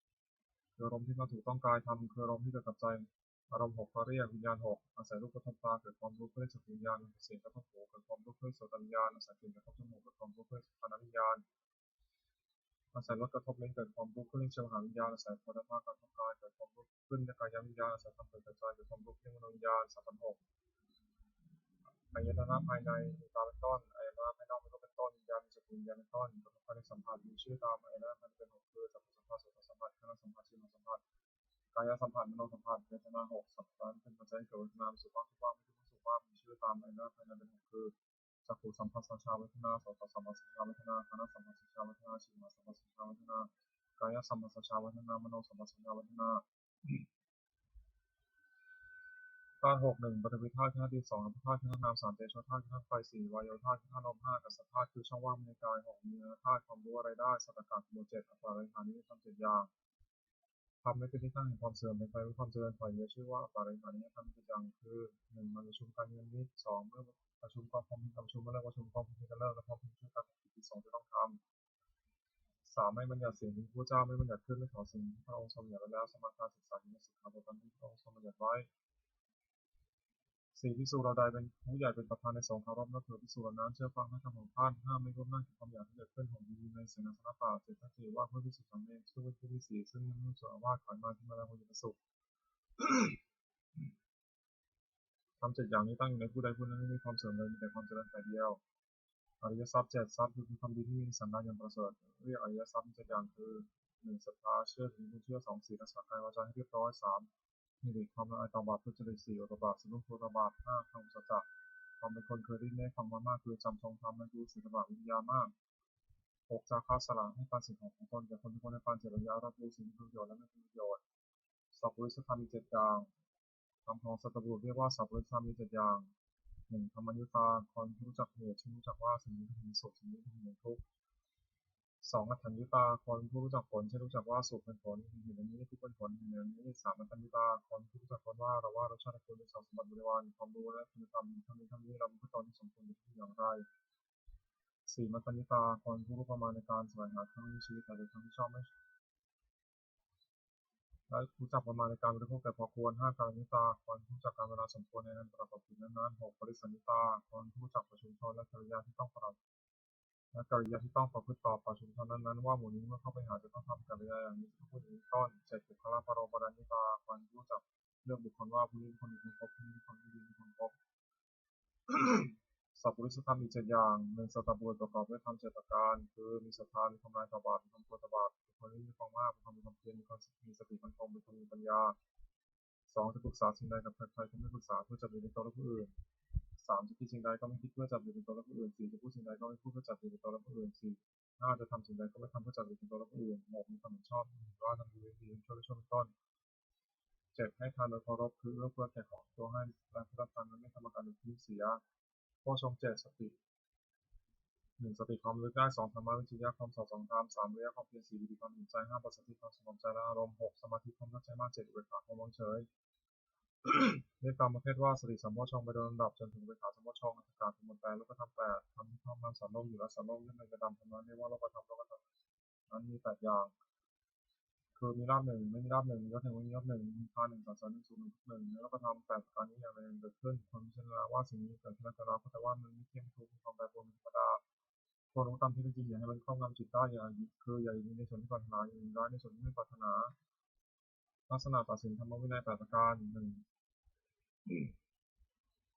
ຄືອາລົມທີ່ມາຖືກຕ້ອງກາຍທຳ ຄືອາລົມທີ່ເກີດກັບໃຈ ອາລົມຫົກ ເຂົາຮຽກ ວິນຍານຫົກ ອາໄສຮູບກະທົບຕາ ເກີດຄວາມຮູ້ ເພື່ອໄດ້ຈັກວິນຍານ ອາໄສສຽງກະທົບຫູ ເກີດຄວາມຮູ້ ເພື່ອໄດ້ໂສດຕະວິນຍານ ອາໄສກິ່ນກະທົບຈະມູກ ເກີດຄວາມຮູ້ ເພື່ອໄດ້ໂສດຕະວິນຍານ ອາໄສລົດກະທົບເລີ້ນ ເກີດຄວາມຮູ້ ເພື່ອໄດ້ໂສດຕະວິນຍານ ອາໄສໂຜດຖະພະກະທົບກາຍ ເກີດຄວາມຮູ້ ຂຶ້ນຈາກກາຍະວິນຍານ ອາໄສທຳເກີດຈາກໃຈ ເກີດຄວາມຮູ້ຂຶ້ນຍັງມະໂນວິນຍານ ສາມພັນຫົກ ອາຍະຕະນະພາຍໃນ ຕາເປັນຕົ້ນ ອາຍະຕະນະພາຍນອກ ເປັນຮູບເປັນຕົ້ນ ວິນຍານມີຈັກຂຸ ວິນຍານເປັນຕົ້ນ ກະທົບພາຍໃນສຳຜັດ ມີຊື່ຕາມ ອາຍະຕະນະພາຍໃນເປັນຫົກ ຄື ຈັກຂຸສຳຜັດ ໂສດຕະສຳຜັດ ຄານະສຳຜັດ ຊິວຫະສຳຜັດ ກາຍະສຳຜັດ ມະໂນສຳຜັດ ເວທະນາຫົກ ສຳພັນເປັນປັດໄຈໃຫ້ເກີດເວທະນາ ມີສຸກບ້າງ ທຸກບ້າງ ມີທຸກສຸກບ້າງ ມີຊື່ຕາມ ອາຍະຕະນະພາຍໃນເປັນຫົກ ຄື ຈັກຂຸສຳຜັດສະຊາເວທະນາ ໂສຕະສຳຜັດສະຊາເວທະນາ ຄານະສຳຜັດສະຊາເວທະນາ ຊິວຫະສຳຜັດສະຊາເວທະນາ ກາຍະສຳຜັດສະຊາເວທະນາ ມະໂນສຳຜັດສະຊາເວທະນາ. ທາດຫົກ ໜຶ່ງ ປະຖະວີທາດ ຄືທາດດິນ ສອງ ອາໂປທາດ ຄືທາດນ້ຳ ສາມ ເຕໂຊທາດ ຄືທາດໄຟ ສີ່ ວາໂຍທາດ ຄືທາດລົມ ຫ້າ ອາກາສະທາດ ຄືຊ່ອງວ່າງພາຍໃນກາຍ ຫົກ ເນື້ອທາດ ຄວາມຮູ້ອາໄລໄດ້ ສັດຕະກະ ຄືໝວດເຈັດ ອາປາລິຫານີຍະທຳເຈັດຢ່າງ ທຳໃຫ້ເປັນທີ່ຕັ້ງແຫ່ງຄວາມເສື່ອມ ເປັນໄປເພື່ອຄວາມຈະເລີນ ຂອງເຢຍຊື່ວ່າ ອາປາລິຫານີຍະທຳເຈັດຢ່າງ ຄື ໜຶ່ງ ມາປະຊຸມກັນນິຍາມິດ ສອງ ເມື່ອປະຊຸມກອງພັນ ການປະຊຸມ ເມື່ອເລີກປະຊຸມກອງພັນ ການເລີກ ແລະ ກອງພັນ ການເຮັດກິດຂອງທີ່ຕ້ອງທຳ ສາມ ໄມ່ບັນຍັດສຽງເປັນພະພຸດທະເຈົ້າ ໄມ່ບັນຍັດຂຶ້ນ ໄມ່ຖອນສຽງທີ່ພະອົງຊົງບັນຍັດໄວ້ແລ້ວ ສະມາທານສຶກສາຢູ່ໃນສິກຂາບົດອັນທີ່ພະອົງຊົງບັນຍັດໄວ້. ສີ່ ພິກຂຸເຫຼົ່າໃດເປັນຜູ້ໃຫຍ່ເປັນປະທານໃນສົງເຄົາລົບນັບຖືພິກຂຸເຫຼົ່ານັ້ນ ເຊື່ອຟັງຖ້ອຍຄຳຂອງທ່ານ. ຫ້າ ໄມ່ກົ້ມໜ້າແກ່ຄວາມຢາກທີ່ເກີດຂຶ້ນຂອງດີໃນເສນາສະນະປ່າ ເຈັດ ຕັ້ງຈິດວ່າເພື່ອພິກຂຸສາມເນນ ເຊິ່ງເປັນຜູ້ມີສີ ເຊິ່ງຍັງມີສ່ວນອາວາດ ຂັນມາທີ່ມາແລງພະຍາມສຸກ ທຳເຈັດຢ່າງນີ້ຕັ້ງຢູ່ໃນຜູ້ໃດຜູ້ນັ້ນ ບໍ່ມີຄວາມເສື່ອມເລີຍ ມີແຕ່ຄວາມຈະເລີນຝ່າຍດຽວ. ອະລິຍະຊັບເຈັດ ຊັບ ຄືຄວາມດີທີ່ມີສັນດານຢ່າງປະເສີດ ຮຽກອະລິຍະຊັບມີເຈັດຢ່າງ ຄື ໜຶ່ງ ສັດທາ ເຊື່ອຖື ຄວາມເຊື່ອ ສອງ ສີລ ຮັກສາກາຍວາຈາໃຫ້ຮຽບຮ້ອຍ ສາມ ຫິລິ ຄວາມລະອາຍຕໍ່ບາບ ທຸດຈະລິດ ສີ່ ໂອຕະປະ ສຳນຶກໂທດາບາບ ຫ້າ ຄຳສັດຈະ ຄວາມເປັນຄົນເຄີຍໄດ້ຍິນແນມຟັງມາມາກ ຄື ຈຳ ຊົງ ທຳ ໄດ້ຮູ້ ເສຍສະຫຼະ ວິລິຍາ ມາກ ຫົກ ຈາຄະ ສະຫຼະ ໃຫ້ປານສິ່ງຂອງຂອງຕົນແກ່ຄົນທຸກຄົນ ໃຫ້ປານເຈດປັນຍາ ຮັບຮູ້ສິ່ງທີ່ເປັນປະໂຫຍດ ແລະ ໄມ່ເປັນປະໂຫຍດ. ສັບປະລິດສະທຳມີເຈັດຢ່າງ ຕາມຂອງສັດຕະບຸລຸດ ເອີ້ນວ່າສັບປະຣິສະທຳມີເຈັດຢ່າງ. ໜຶ່ງ ທຳມະຍຸຕາ ຄວາມຮູ້ຈັກເຫດ ຊຶ່ງຮູ້ຈັກວ່າສິ່ງນີ້ເປັນເຫດສຸກ ສິ່ງນີ້ເປັນເຫດທຸກ. ສອງ ອັດຖະຍະຍຸຕາ ຄວາມເປັນຜູ້ຮູ້ຈັກຜົນ ຊຶ່ງຮູ້ຈັກວ່າສຸກເປັນຜົນ ເປັນເຫດອັນນີ້ ທຸກເປັນຜົນ ເປັນເຫດອັນນີ້. ສາມ ອັດຕານະຍຸຕາ ຄວາມເປັນຜູ້ຮູ້ຈັກຕົນວ່າ ລະວ່າ ລົດຊາດ ຄຸນສມບັດ ບໍລິວານ ຄວາມຮູ້ ແລະຄຸນນະທຳ ມີເທົ່ານີ້ ເທົ່ານີ້ ເທົ່ານີ້ ແລະມັນກໍຕ້ອງມີສົມຜົນເປັນຢ່າງໃດ. ສີ່ ມັດຕານະຍຸຕາ ຄວາມເປັນຜູ້ຮູ້ປະມານໃນການສະແຫວງຫາທັງໃນຊີວິດ ແລະທັງທີ່ຊອບ ແລະຮູ້ຈັກປະມານໃນການບໍລິໂພກແຕ່ພໍຄວນ. ຫ້າ ກາລານະຍຸຕາ ຄວາມເປັນຜູ້ຮູ້ຈັກການເວລາສົມຄວນໃນການປະກອບກິດຈະນັ້ນ. ຫົກ ປະລິສັນຍຸຕາ ຄວາມເປັນຜູ້ຮູ້ຈັກປະຊຸມຊົນ ແລະ ກະລິຍາທີ່ຕ້ອງປະ ແລະ ກະລິຍາທີ່ຕ້ອງປະພຶດຕໍ່ປະຊຸມຊົນນັ້ນໆ ວ່າໝູ່ນີ້ເມື່ອເຂົ້າໄປຫາຈະຕ້ອງທຳກະລິຍາຢ່າງນີ້ ຈະຕ້ອງເປັນຢ່າງນີ້ ເປັນຕົ້ນ. ເຈັດ ບຸກຄະລາປະໂລມປະດານະຍຸຕາ ຄວາມເປັນຜູ້ຮູ້ຈັກເລືອກບຸກຄົນວ່າຜູ້ນີ້ເປັນຄົນດີ ຄົນຄົບ ຜູ້ນີ້ເປັນຄົນດີ ຄົນຄົບ. ສັບປະລິສະທຳອີກເຈັດຢ່າງ. ໜຶ່ງ ສັດຕະບຸລຸດປະກອບດ້ວຍທຳເຈັດປະການ ຄື ມີສັດທາ ມີຄວາມລາຍຕໍ່ບາບ ມີຄວາມກົວຕໍ່ບາບ ເປັນຄົນທີ່ມີຄວາມອາບ ເປັນຄົນມີຄວາມພຽນ ມີຄວາມມີສະຕິ ມີຄວາມມີປັນຍາ. ສອງ ຈະປຶກສາສິ່ງໃດກັບໃຜໆ ກໍໄມ່ປຶກສາເພື່ອຈະປະໂຫຍດໃນຕົນ ແລະ ຜູ້ອື່ນ. ສາມ ຈະຄິດສິ່ງໃດກໍໄມ່ຄິດເພື່ອຈະປະໂຫຍດໃນຕົນ ແລະ ຜູ້ອື່ນ. ສີ່ ຈະພູດສິ່ງໃດກໍໄມ່ພູດເພື່ອຈະປະໂຫຍດໃນຕົນ ແລະ ຜູ້ອື່ນ. ຫ້າ ຈະທຳສິ່ງໃດກໍໄມ່ທຳເພື່ອຈະປະໂຫຍດໃນຕົນ ແລະ ຜູ້ອື່ນ. ຫົກ ມີຄວາມເຫັນຊອບ ເຫັນວ່າທຳດີ ເຮັດດີ ເຮັດຊົ່ວ ເຮັດຊົ່ວ ເປັນຕົ້ນ. ເຈັດ ໃຫ້ທານໂດຍເຄົາລົບ ຄືເອື້ອເຟື້ອແກ່ຂອງຕົວໃຫ້ ແລະ ຜູ້ຮັບທານນັ້ນມີທຳການໂດຍທີ່ເສຍ. ໂພດຊົງເຈັດ ສະຕິ ໜຶ່ງ ສະຕິ ຄວາມລະລຶກໄດ້. ສອງ ທຳມະວິຈະຍະ ຄວາມສອດສ່ອງທຳ. ສາມ ວິລິຍະ ຄວາມພຽນ. ສີ່ ປີຕິ ຄວາມເຫັນໃຈ. ຫ້າ ປັດສະທິ ຄວາມສະຫງົບໃຈ ແລະ ອາລົມ. ຫົກ ສະມາທິ ຄວາມຕັ້ງໃຈໝັ້ນ. ເຈັດ ອຸເບກຂາ ຄວາມວາງເສີຍ. ເມດຕາມປະເພດວ່າ ສະຕິສຳໂພດຊົງ ໄປໂດຍລຳດັບ ຈົນເຖິງອຸເບກຂາສຳໂພດຊົງ. ອັດຖະກະ ທັງໝົດແປດ ໂລກະທຳແປດ ທຳທີ່ຄອບງຳສາມໂລກຢູ່ ແລະ ສາມໂລກ ແຍກເປັນກະດຳ ທຳນອງເອີ້ນວ່າໂລກະທຳ. ໂລກະທຳນັ້ນມີແປດຢ່າງ ຄື ມີລາບໜຶ່ງ ໄມ່ມີລາບໜຶ່ງ ມີຍົດໜຶ່ງ ໄມ່ມີຍົດໜຶ່ງ ມີຄ່າໜຶ່ງ ສັນເສີນໜຶ່ງ ສູງໜຶ່ງ ທຸກໜຶ່ງ. ໃນໂລກະທຳແປດປະການນີ້ ຢ່າງໃດເກີດຂຶ້ນ ຄວາມເປັນເຊັ່ນນັ້ນວ່າ ສິ່ງນີ້ເກີດຂຶ້ນ ແລະ ເກີດແລ້ວ ເພາະແຕ່ວ່າມັນມີເກນທຸກ ມີຄວາມແປປວນເປັນທຳມະດາ. ພວກໂລກະທຳທີ່ເປັນຈິງ ຢ່າໃຫ້ມັນຄອບງຳຈິດໄດ້ ຢ່າ ຄື ຢ່າຍິນດີໃນສິ່ງທີ່ປາດຖະໜາ ຢ່າຍິນຮ້າຍໃນສິ່ງທີ່ບໍ່ປາດຖະໜາ. ລັກສະນະຕັດສິນທຳມະວິໄນແປດປະການ. ໜຶ່ງ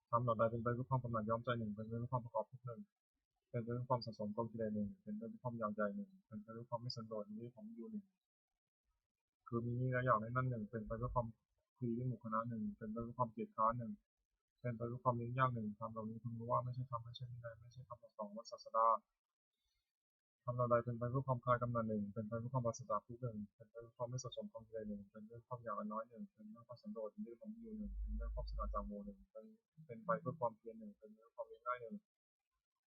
ທຳເຫຼົ່າໃດເປັນໄປເພື່ອຄວາມກຳໜັດຢອມໃຈ. ໜຶ່ງ ເປັນໄປເພື່ອຄວາມປະກອບທຸກ. ໜຶ່ງ ເປັນໄປເພື່ອຄວາມສະສົມກົມກິເລດ. ໜຶ່ງ ເປັນໄປເພື່ອຄວາມຢາກໄດ້. ໜຶ່ງ ເປັນໄປເພື່ອຄວາມໄມ່ສັນໂດດ ມີຄວາມຢູ່. ໜຶ່ງ ຄືມີນີ້ຫຼາຍຢ່າງໃນນັ້ນ. ໜຶ່ງ ເປັນໄປເພື່ອຄວາມທີ່ມີໝູ່ຄະນະ. ໜຶ່ງ ເປັນໄປເພື່ອຄວາມກຽດຄ້ານ. ໜຶ່ງ ເປັນໄປເພື່ອຄວາມເປັນຢ່າງໜຶ່ງ. ທຳເຫຼົ່ານີ້ເພິ່ງຮູ້ວ່າ ໄມ່ໃຊ່ທຳ ໄມ່ໃຊ່ວິໄນ ໄມ່ໃຊ່ຄຳສັ່ງສອນຂອງພະສາດສະດາ. ທຳເຫຼົ່າໃດເປັນໄປເພື່ອຄວາມຄາຍກຳໜັດ. ໜຶ່ງ ເປັນໄປເພື່ອຄວາມປາສະຈາກທຸກ. ໜຶ່ງ ເປັນໄປເພື່ອຄວາມໄມ່ສະສົມຄວາມກິເລດ. ໜຶ່ງ ເປັນໄປເພື່ອຄວາມຢາກອັນນ້ອຍ. ໜຶ່ງ ເປັນໄປເພື່ອຄວາມສັນໂດດ ມີຄວາມຢູ່. ໜຶ່ງ ເປັນໄປເພື່ອຄວາມສະຫງ່າຈາກໝູ່. ໜຶ່ງ ເປັນ ເປັນໄປເພື່ອຄວາມພຽນ. ໜຶ່ງ ເປັນໄປເພື່ອຄວາມວຽກງ່າຍ. ໜຶ່ງ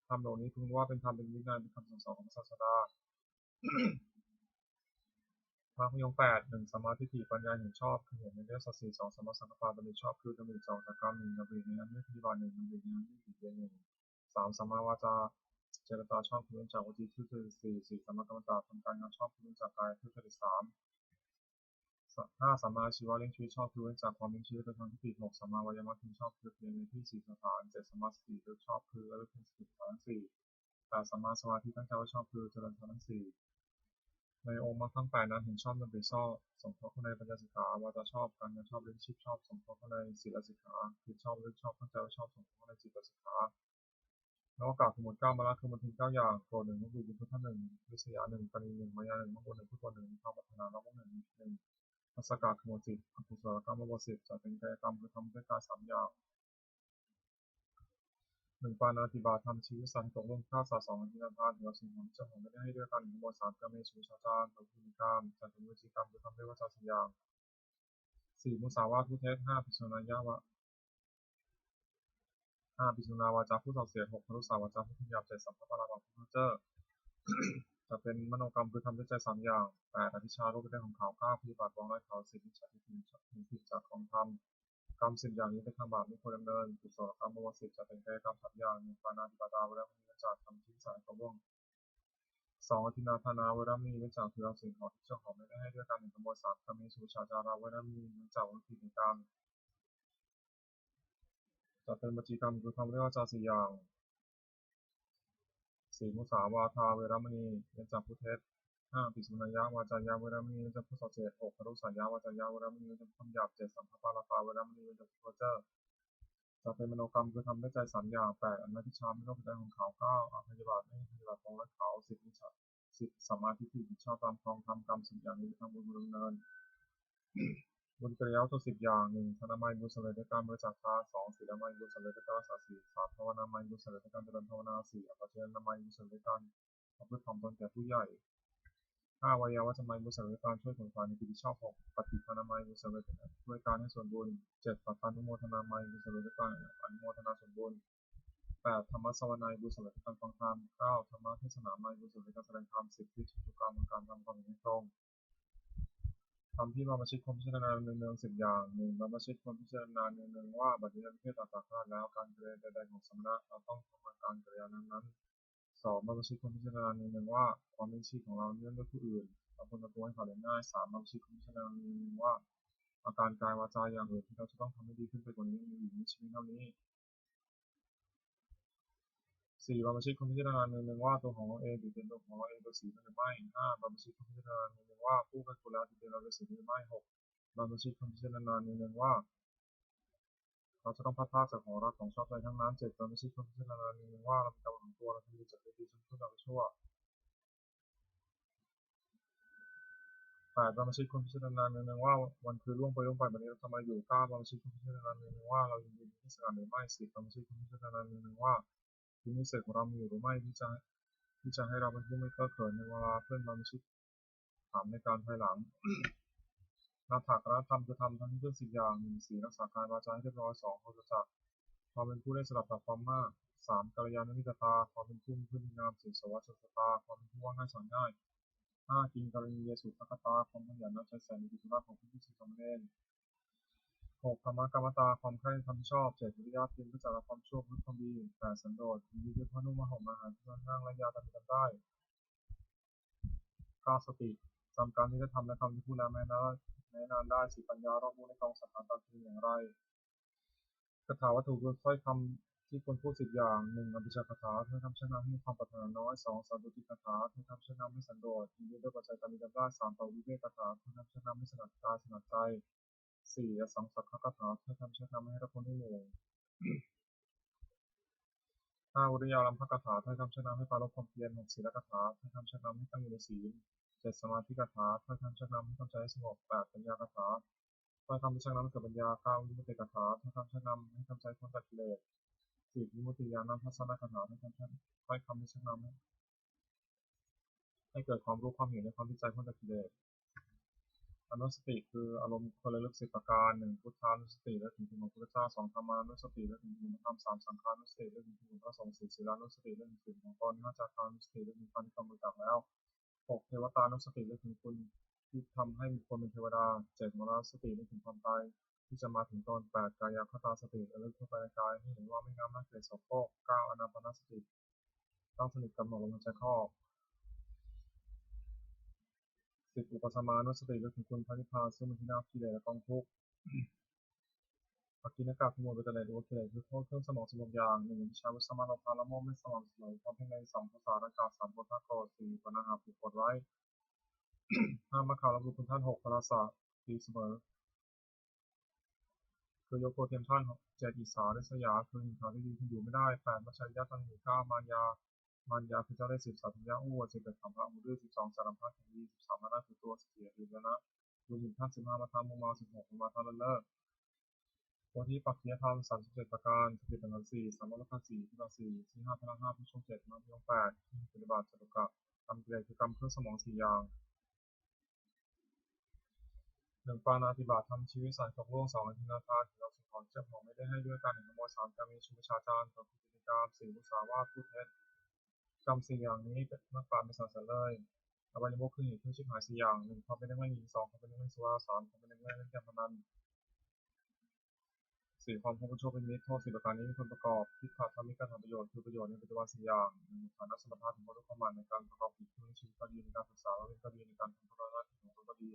ທຳເຫຼົ່ານີ້ເພິ່ງຮູ້ວ່າເປັນທຳ ເປັນວິໄນ ເປັນຄຳສັ່ງສອນຂອງພະສາດສະດາ. ມາກມີອົງແປດ. ໜຶ່ງ ສຳມາທິດຖິ ປັນຍາເຫັນຊອບ ຄືເຫັນໃນອະລິຍະສັດສີ່. ສອງ ສຳມາສັງກັບປະ ດຳລິຊອບ ຄືດຳລິຈອກຈາກການ. ໜຶ່ງ ດຳລິໃນອັນມີປະຕິບັດ. ໜຶ່ງ ດຳລິໃນອັນມີຕິເດນ. ໜຶ່ງ ສາມ ສຳມາວາຈາ ເຈລະຈາຊອບ ຄືເວັ້ນຈາກວະຈີທຸດຈະລິດ. ສີ່ ສຳມາກັມມັນຕະ ທຳການງານຊອບ ຄືເວັ້ນຈາກກາຍທຸດຈະລິດ. ສາມ ຫ້າ ສຳມາອາຊີວະ ລ້ຽງຊີວິດຊອບ ຄືເວັ້ນຈາກຄວາມລ້ຽງຊີວິດ ແລະ ທາງທິດ. ຫົກ ສຳມາວາຍາມະ ເພງຊອບ ຄືພຽນໃນທີ່ສີ່ສະຖານ. ເຈັດ ສຳມາສະຕິ ລະລຶກຊອບ ຄືລະລຶກໃນສະຕິທັງສີ່. ແປດ ສຳມາສະມາທິ ຕັ້ງໃຈໄວ້ຊອບ ຄືຈະເລີນທຳທັງສີ່. ໃນອົງມາທັງແປດນັ້ນ ເຫັນຊອບ ດຳລິຊອບ ສົງເຄາະເຂົ້າໃນປັນຍາສິກຂາ, ວາຈາຊອບ, ການງານຊອບ, ເລື່ອງຊີບຊອບ ສົງເຄາະເຂົ້າໃນສີລະສິກຂາ, ຄິດຊອບ, ລະລຶກຊອບ, ຕັ້ງໃຈໄວ້ຊອບ ສົງເຄາະເຂົ້າໃນຈິດຕະສິກຂາ. ນວາກະຄືໝົດເກົ້າ, ມາລະຄືໝົດເທັງເກົ້າຢ່າງ, ໂກຣດໜຶ່ງ, ໂມໂຫະໜຶ່ງ, ໂມເພທະໜຶ່ງ, ວິສະຍາໜຶ່ງ, ຕານີໜຶ່ງ, ມາຍາໜຶ່ງ, ມັງໂກນໜຶ່ງ, ພຸດໂທໜຶ່ງ, ມີຄວາມປາດຖະໜາລາບໜຶ່ງ, ມີເປັນໜຶ່ງ, ພັດສະກະຄືໝົດສິບ, ອະກຸສະລະກຳມະບົດສິບ ຈະເປັນກາຍະກຳຄືທຳດ້ວຍກາຍສາມຢ່າງ. ໜຶ່ງ ປານາຕິບາດ ທຳຊີວິດສັດໃຫ້ຕົກລ່ວງຄືຂ້າສັດ. ສອງ ອະທິນນາທານ ຖືເອົາສິ່ງຂອງທີ່ເຈົ້າຂອງໄດ້ໃຫ້ດ້ວຍການ ທັງໝົດ. ສາມ ກາເມສຸມິດສາຈານ ປະພຶດຕິກຳ ຈະເປັນວະຈີກຳຄືທຳດ້ວຍວາຈາສີ່ຢ່າງ. ສີ່ ມຸສາວາດ ພູດເທັດ. ຫ້າ ພິກຂຸນາຍະວະ ຫ້າ ພິກຂຸນາວາຈາ ຜູ້ສ່ອເສຍດ. ຫົກ ຄະລຸສາວາຈາ ຜູ້ຄຳຫຍາບ. ເຈັດ ສຳພະປະລາບາ ຜູ້ເພີ້ເຈີ້ອ ຈະເປັນມະໂນກຳຄືທຳດ້ວຍໃຈສາມຢ່າງ. ແປດ ອະວິຊຊາ ໂລກທີ່ໄດ້ຂອງເຂົາ. ເກົ້າ ພະຍາບາດ ປອງຮ້າຍເຂົາ. ສິບ ມິດສາທິດ ເປັນຜິດຈາກກອງທຳ. ກຳສິບຢ່າງນີ້ເປັນທາງບາບ ບໍ່ຄວນດຳເນີນ. ກຸສະລະກຳມະບົດສິບ ຈະເປັນກາຍະກຳສາມຢ່າງ. ໜຶ່ງ ປານາຕິປາຕາ ເວລະມະນີ ເວັ້ນຈາກທຳທີ່ວິສາໃຫ້ຕົກລ່ວງ. ສອງ ອະທິນນາທານາ ເວລະມະນີ ເວັ້ນຈາກຖືເອົາສິ່ງຂອງທີ່ເຈົ້າຂອງໄດ້ໃຫ້ດ້ວຍການເຫັນຂະໂມຍ. ສາມ ກາເມສຸມິດສາຈາລາ ເວລະມະນີ ເນື່ອງຈາກວັດຖຸທີ່ເຫັນການ ຈະເປັນວະຈີກຳຄືທຳດ້ວຍວາຈາສີ່ຢ່າງ. ສີ່ ມຸສາວາທາ ເວລະມະນີ ເວັ້ນຈາກພູດເທັດ. ຫ້າ ພິກຂຸນາຍະວາຈາຍະ ເວລະມະນີ ເວັ້ນຈາກຜູ້ສ່ອເສຍດ. ຫົກ ຄະລຸສາຍະວາຈາຍະ ເວລະມະນີ ເວັ້ນຈາກຜູ້ຄຳຫຍາບ. ເຈັດ ສຳພະປາລາປາ ເວລະມະນີ ເܢນຈາກຜູ້ເພີ້ເຈີ້ອ ຈະເປັນມະໂນກຳຄືທຳດ້ວຍໃຈສາມຢ່າງ. ແປດ ອະນະວິຊຊາ ມີໂລກທີ່ໄດ້ຂອງເຂົາ. ເກົ້າ ອະພະຍາບາດ ມີພະຍາບາດປອງຮ້າຍເຂົາ. ສິບ ມິດສາ ສິບ ສຳມາທິດຖິ ຜິດຊອບຕາມກອງທຳ. ກຳສິບຢ່າງນີ້ເປັນທາງບຸນ ບໍ່ດຳເນີນ. ບຸນກິລິຍາວັດຖຸສິບຢ່າງ. ໜຶ່ງ ທານາໄມ ບຸນສຳເລັດດ້ວຍການບໍລິຈາກທານ. ສອງ ສີລາໄມ ບຸນສຳເລັດດ້ວຍການຮັກສາສີນ. ສາມ ພາວະນາໄມ ບຸນສຳເລັດດ້ວຍການຈະເລີນພາວະນາ. ສີ່ ອາວະເຈນະນາໄມ ບຸນສຳເລັດດ້ວຍການປະພຶດຖ່ອມຕົນແກ່ຜູ້ໃຫຍ່. ຫ້າ ວາຍາວັດຈະໄມ ບຸນສຳເລັດດ້ວຍການຊ່ວຍຂົນຂວາຍໃນພິທີຊອບ. ຫົກ ປະຕິພານາໄມ ບຸນສຳເລັດດ້ວຍການໃຫ້ສ່ວນບຸນ. ເຈັດ ປະທານຸໂມທະນາໄມ ບຸນສຳເລັດດ້ວຍການອະນຸໂມທະນາສ່ວນບຸນ. ແປດ ທຳມະສະວະໄນ ບຸນສຳເລັດດ້ວຍການຟັງທຳ. ເກົ້າ ທຳມະເທດສະນາໄມ ບຸນສຳເລັດດ້ວຍການສະແດງທຳ. ສິບ ພິກຂຸກຳມະການ ທຳຄວາມເຫັນໃຫ້ຕຣົງ. ທຳທີ່ບັນພະຊິດຄວາມພິຈາລະນາເນືອງໆ ສິບຢ່າງ. ໜຶ່ງ ບັນພະຊິດຄວາມພິຈາລະນາເນືອງໆວ່າ ບັດນີ້ເຮົາໄດ້ເພດຕາສາຄະແລ້ວ ການກະລິຍາໃດໆຂອງສະມະນະ ເຮົາຕ້ອງທຳການກະລິຍານັ້ນໆ. ສອງ ບັນພະຊິດຄວາມພິຈາລະນາເນືອງໆວ່າ ຄວາມມີຊີວິດຂອງເຮົາເນື່ອງດ້ວຍຜູ້ອື່ນ ເຮົາຄວນປະຕິບັດໃຫ້ເຂົາໄດ້ງ່າຍ. ສາມ ບັນພະຊິດຄວາມພິຈາລະນາເນືອງໆວ່າ ອາການກາຍ ວາຈາ ຢ່າງອື່ນທີ່ເຮົາຈະຕ້ອງທຳໃຫ້ດີຂຶ້ນໄປກວ່ານີ້ໃນອີກມີຊີວິດເທົ່ານີ້. ສີ່ ບັນພະຊິດຄວາມພິຈາລະນາເນືອງໆວ່າ ຕົວຂອງເຮົາເອງຖືເປັນຕົວຂອງເຮົາເອງໂດຍສີແມ່ນຫຼືໄມ່. ຫ້າ ບັນພະຊິດຄວາມພິຈາລະນາເນືອງໆວ່າ ຄູ່ກັນກຸລະຖືເປັນເຮົາໂດຍສີແມ່ນຫຼືໄມ່. ຫົກ ບັນພະຊິດຄວາມພິຈາລະນາເນືອງໆວ່າ ເຮົາຈະຕ້ອງພັດພາກຈາກຂອງລັກຂອງຊອບໃຈທັງນັ້ນ. ເຈັດ ບັນພະຊິດຄວາມພິຈາລະນາເນືອງໆວ່າ ເຮົາມີກຳລັງຂອງຕົວ ເຮົາທຳດີຈາກເລື່ອງດີ ຈະເປັນເລື່ອງຊົ່ວ. ແປດ ບັນພະຊິດຄວາມພິຈາລະນາເນືອງໆວ່າ ວັນຄືນລ່ວງໄປລ່ວງໄປ ບັດນີ້ເຮົາທຳອາຍຸ. ເກົ້າ ບັນພະຊິດຄວາມພິຈາລະນາເນືອງໆວ່າ ເຮົາຍິນດີມີເທດສະການຫຼືໄມ່. ສິບ ບັນພະຊິດຄວາມພິຈາລະນາເນືອງໆວ່າ ບຸນວິເສດຂອງເຮົາມີຢູ່ຫຼືໄມ່ ທີ່ຈະ ທີ່ຈະໃຫ້ເຮົາເປັນຜູ້ໄມ່ເຄີາເຂີນໃນເວລາເພື່ອນບັນພະຊິດຖາມໃນການພາຍຫຼັງ. ນາຖາກະນະທຳຄືທຳທັງເຖິງສິບຢ່າງ. ໜຶ່ງ ສີລ ຮັກສາກາຍວາຈາໃຫ້ຮຽບຮ້ອຍ. ສອງ ໂພຊະຈັກ ຄວາມເປັນຜູ້ໄດ້ສະດັບຕາມຄວາມມາກ. ສາມ ກັນລະຍານະມິດຕະຕາ ຄວາມເປັນຜູ້ມີພື້ນມີງາມ. ສີ່ ສະຫວັດສະຕາ ຄວາມເປັນຜູ້ເວົ້າງ່າຍສອນງ່າຍ. ຫ້າ ກິນກະລະນີຍະສູດທະກະຕາ ຄວາມຂະຫຍັນ ເອົາໃຈໃສ່ໃນກິດຈະວາດຂອງພິກຂຸ ສາມະເນນ. ຫົກ ທຳມະກຳມະຕາ ຄວາມໃຄ່ທຳທີ່ຊອບ. ເຈັດ ວິລິຍະ ເປັນປະຈັກແລະຄວາມຊົ່ວ ຄືຄວາມດີ. ແປດ ສັນໂດດ ຍິນດີດ້ວຍພະນຸມາຫົມມາຫາ ທີ່ເຮົາຫ້າງ ແລະ ຢາຕາມມີຕາມໄດ້. ເກົ້າ ສະຕິ ຈຳການທີ່ໄດ້ທຳ ແລະ ຄຳທີ່ພູດແລ້ວ ແມ້ນານ ແມ້ນານໄດ້. ສິບ ປັນຍາ ຮອບຮູ້ໃນກອງສັງຂານຕາມຈິງເປັນຢ່າງໃດ. ຄາຖາວັດຖຸ ຄືຖ້ອຍຄຳທີ່ຄວນພູດ ສິບຢ່າງ. ໜຶ່ງ ອະພິຊາກະຖາ ຖ້ອຍຄຳຊັກນຳໃຫ້ມີຄວາມປາດຖະໜານ້ອຍ. ສອງ ສັນຕຸຕິກະຖາ ຖ້ອຍຄຳຊັກນຳໃຫ້ສັນໂດດ ຍິນດີດ້ວຍປັດໄຈຕາມມີຕາມໄດ້. ສາມ ປະວິເວກກະຖາ ຖ້ອຍຄຳຊັກນຳໃຫ້ສະໜັດກາຍສະໜັດໃຈ. ສີ່ ອະສັງສັກຄະກະຖາ ຖ້ອຍຄຳຊັກນຳໃຫ້ຮັກຄົນໃຫ້ໝູ່. ຫ້າ ວິລິຍາລັມພະກະຖາ ຖ້ອຍຄຳຊັກນຳໃຫ້ປາລົບຄວາມພຽນ. ຫົກ ສີລະກະຖາ ຖ້ອຍຄຳຊັກນຳໃຫ້ຕັ້ງຢູ່ໃນສີນ. ເຈັດ ສະມາທິກະຖາ ຖ້ອຍຄຳຊັກນຳໃຫ້ທຳໃຈໃຫ້ສະຫງົບ. ແປດ ປັນຍາກະຖາ ຖ້ອຍຄຳທີ່ຊັກນຳໃຫ້ເກີດປັນຍາ. ເກົ້າ ວິມຸດຕິກະຖາ ຖ້ອຍຄຳຊັກນຳໃຫ້ທຳໃຈພົ້ນຈາກກິເລດ. ສິບ ວິມຸດຕິຍານະທັດສະນະກະຖາ ຖ້ອຍຄຳ ຖ້ອຍຄຳທີ່ຊັກນຳໃຫ້ເກີດຄວາມຮູ້ຄວາມເຫັນ ແລະ ຄວາມທີ່ໃຈພົ້ນຈາກກິເລດ. ອະນຸສະຕິ ຄືອາລົມຄວນລະລຶກສິບປະການ. ໜຶ່ງ ພຸດທານຸສະຕິ ລະລຶກເຖິງຄຸນຂອງພະພຸດທະເຈົ້າ. ສອງ ທຳມານຸສະຕິ ລະລຶກເຖິງຄຸນພະທຳ. ສາມ ສັງຄານຸສະຕິ ລະລຶກເຖິງຄຸນຂອງພະສົງ. ສີ່ ສີລານຸສະຕິ ລະນຶກເຖິງຄຸນຂອງຕົນ. ຫ້າ ຈາຄານຸສະຕິ ລະນຶກເຖິງຄຸນທີ່ກຳລັງເກີດຂຶ້ນແລ້ວ. ຫົກ ເທວະຕານຸສະຕິ ລະນຶກເຖິງຄຸນທີ່ທຳໃຫ້ບຸກຄົນເປັນເທວະດາ. ເຈັດ ມໍລະນະສະຕິ ລະນຶກເຖິງຄວາມຕາຍທີ່ຈະມາເຖິງຕົນ. ແປດ ກາຍາຄະຕາສະຕິ ລະລຶກເຂົ້າໄປໃນກາຍ ໃຫ້ເຫັນວ່າໄມ່ງາມ ໜ້າເກລີຍ ໂສໂຄກ. ເກົ້າ ອານາປານະສະຕິ ຕັ້ງສະໜິດກຳນົດລົມຫາຍໃຈເຂົ້າອອກ. ສິບ ອຸປະສະມານຸສະຕິ ລະນຶກເຖິງຄຸນພະນິບພານ ເຊິ່ງເປັນທີ່ລະງັບກິເລດ ແລະ ກອງທຸກ. ອາກິນນະກະ ຄືໝົດໄປແຕ່ໃດ ຫຼືວ່າກິເລດ ຄືໂທດເຄື່ອງເສົ້າໝອງສິບຫົກຢ່າງ. ໜຶ່ງ ວິຊາ ວິສະມາ ໂລພະ ລະໂມບ ໄມ່ສະໝໍ່າສະເໝີ ຄວາມເພງໃນສອງ ໂທສາ ລະກະ ສາມ ໂກທະ ໂກດ ສີ່ ປະນາຫະ ຜູກກົດໄວ້. ຫ້າ ມັກຄະ ລະບຸ ຄຸນທ່ານ ຫົກ ພະລາຊາ ຕີສະເໝີ ຄືຍົກໂທດເຕັມທ່ານ. ເຈັດ ອິດສາ ລິດສະຢາ ຄືເຫັນເຂົາໄດ້ດີ ເພິ່ນຢູ່ໄມ່ໄດ້. ແປດ ມັດຈະລິຍະ ຕັນເຫ ເກົ້າ ມານຍາ ມານຍາ ຄືເຈົ້າເລດ. ສິບ ສາທິຍະ ອູ້ ເປັນເກີດຂອງພະອາມຸດ ສິບສອງ ສາລະພັດ ແຫ່ງດີ ສິບສາມ ມານະ ຄືຕົວສະເຖຍ ຫຼື ບຸນຍະນະ ລວມເປັນທ່ານ. ສິບຫ້າ ມັດທະມຸມາ ສິບຫົກ ມາທະ ເລີດເລີດ. ໂພທິປັກຄີຍະທຳ ສາມສິບເຈັດປະການ ສະຕິປັນນະສີ່ ສາມະໂລກະສີ່ ທິດຕະສີ່ ສີ່ຫ້າ ພະລະຫ້າ ໂພຊົງເຈັດ ມັກມີອົງແປດ ທີ່ປະຕິບັດຈະຕ້ອງກະ ກຳກິເລດ ຄືກຳເຄື່ອງເສົ້າໝອງສີ່ຢ່າງ. ໜຶ່ງ ປານາຕິບາດ ທຳຊີວິດສັດໃຫ້ຕົກລ່ວງ. ສອງ ອະທິນນາທານ ເຫັນເອົາສິ່ງຂອງທີ່ເຈົ້າຂອງໄມ່ໄດ້ໃຫ້ດ້ວຍການເຫັນຂະໂມຍ. ສາມ ກາເມສຸມິດສາຈານ ກໍຄືກິດຈະກຳ. ສີ່ ມຸສາວາດ ພູດເທັດ. ກຳສີ່ຢ່າງນີ້ເປັນ ມັກປານເປັນສານເສັນເລີຍ. ອະບາຍມຸກ ຄືເຫດແຫ່ງເຄື່ອງຊິບຫາຍສີ່ຢ່າງ. ໜຶ່ງ ຄວາມເປັນນັກລ້ຽງຍິງ. ສອງ ຄວາມເປັນນັກລ້ຽງສຸລາ. ສາມ ຄວາມເປັນນັກລ້ຽງເຫຼັ້ນການພະນັນ. ສີ່ ຄວາມຄົບຄົນຊົ່ວເປັນມິດ. ໂທດສີ່ປະການນີ້ມີຜົນປະກອບ ຜິດພາດທຳມິດ ກະທຳປະໂຫຍດ ຄືປະໂຫຍດໃນປັດຈຸບັນສີ່ຢ່າງ. ໜຶ່ງ ຖານະສຳບັດທາ ເຖິງຄວາມຮູ້ຄວາມໝາຍໃນການປະກອບກິດ ເພື່ອໃນຊີວິດກໍດີ ໃນການສຶກສາ ແລະ ວຽກກໍດີ ໃນການທຳພາລະໜ້າທີ່ຂອງຕົນກໍດີ.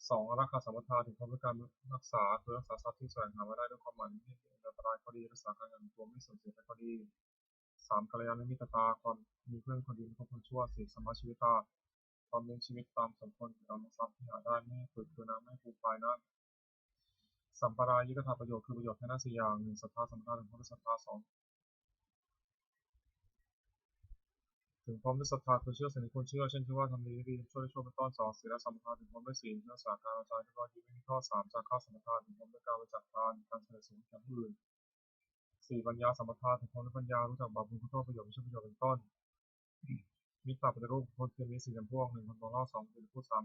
ສອງ ອາລັກຂະສຳບັດທາ ເຖິງຄວາມຮູ້ການຮັກສາ ຄືຮັກສາຊັບທີ່ສະແຫວງຫາມາໄດ້ດ້ວຍຄວາມໝາຍ ບໍ່ໃຫ້ເກີດອັນຕະລາຍກໍດີ ຮັກສາການເງິນຕົວບໍ່ໃຫ້ເສື່ອມເສຍໄປກໍດີ. ສາມ ກັນລະຍານະມິດຕະຕາ ຄວາມມີເພື່ອນຄົນດີ ມີຄວາມຄົນຊົ່ວ. ສີ່ ສຳມາຊີວິຕາ ຄວາມດຳເນີນຊີວິດຕາມສົມຄວນ ຄືການລັກຊັບທີ່ຫາໄດ້ ບໍ່ໃຫ້ເກີດຄືນະ ບໍ່ໃຫ້ປູກປ່າຍນະ. ສຳປາລາຍິກະຖະປະໂຫຍດ ຄືປະໂຫຍດພາຍໃນສີ່ຢ່າງ. ໜຶ່ງ ສັດທາສຳບັດທາ ເຖິງຄວາມເປັນສັດທາ. ສອງ ເຖິງຄວາມເປັນສັດທາ ຄືເຊື່ອໃສ່ໃນຄວາມເຊື່ອ ເຊັ່ນ ເຊື່ອວ່າທຳດີໄດ້ດີ ທຳຊົ່ວໄດ້ຊົ່ວ ເປັນຕົ້ນ. ສອງ ສີລະສຳບັດທາ ເຖິງຄວາມໄດ້ສີນ ຄືຮັກສາກາຍວາຈາໃຫ້ຮອດຢູ່ ບໍ່ມີຂໍ້. ສາມ ຈາຄະສຳບັດທາ ເຖິງຄວາມໄດ້ກາຍເປັນສັດທາ ການສະເໜີສອງແກ່ຜູ້ອື່ນ. ສີ່ ປັນຍາສຳບັດທາ ເຖິງຄວາມໄດ້ປັນຍາ ຮູ້ຈັກບາບບຸນຄຸນໂທດ ປະໂຫຍດ ບໍ່ໃຊ້ປະໂຫຍດ ເປັນຕົ້ນ. ມິດຕະປະຕິຮູບຄົນທີ່ມີສີ່ຈຳພວກ ໜຶ່ງ ຄົນຕົກເຫຼົ້າ ສອງ ຄົນຕິດຄຸກ ສາມ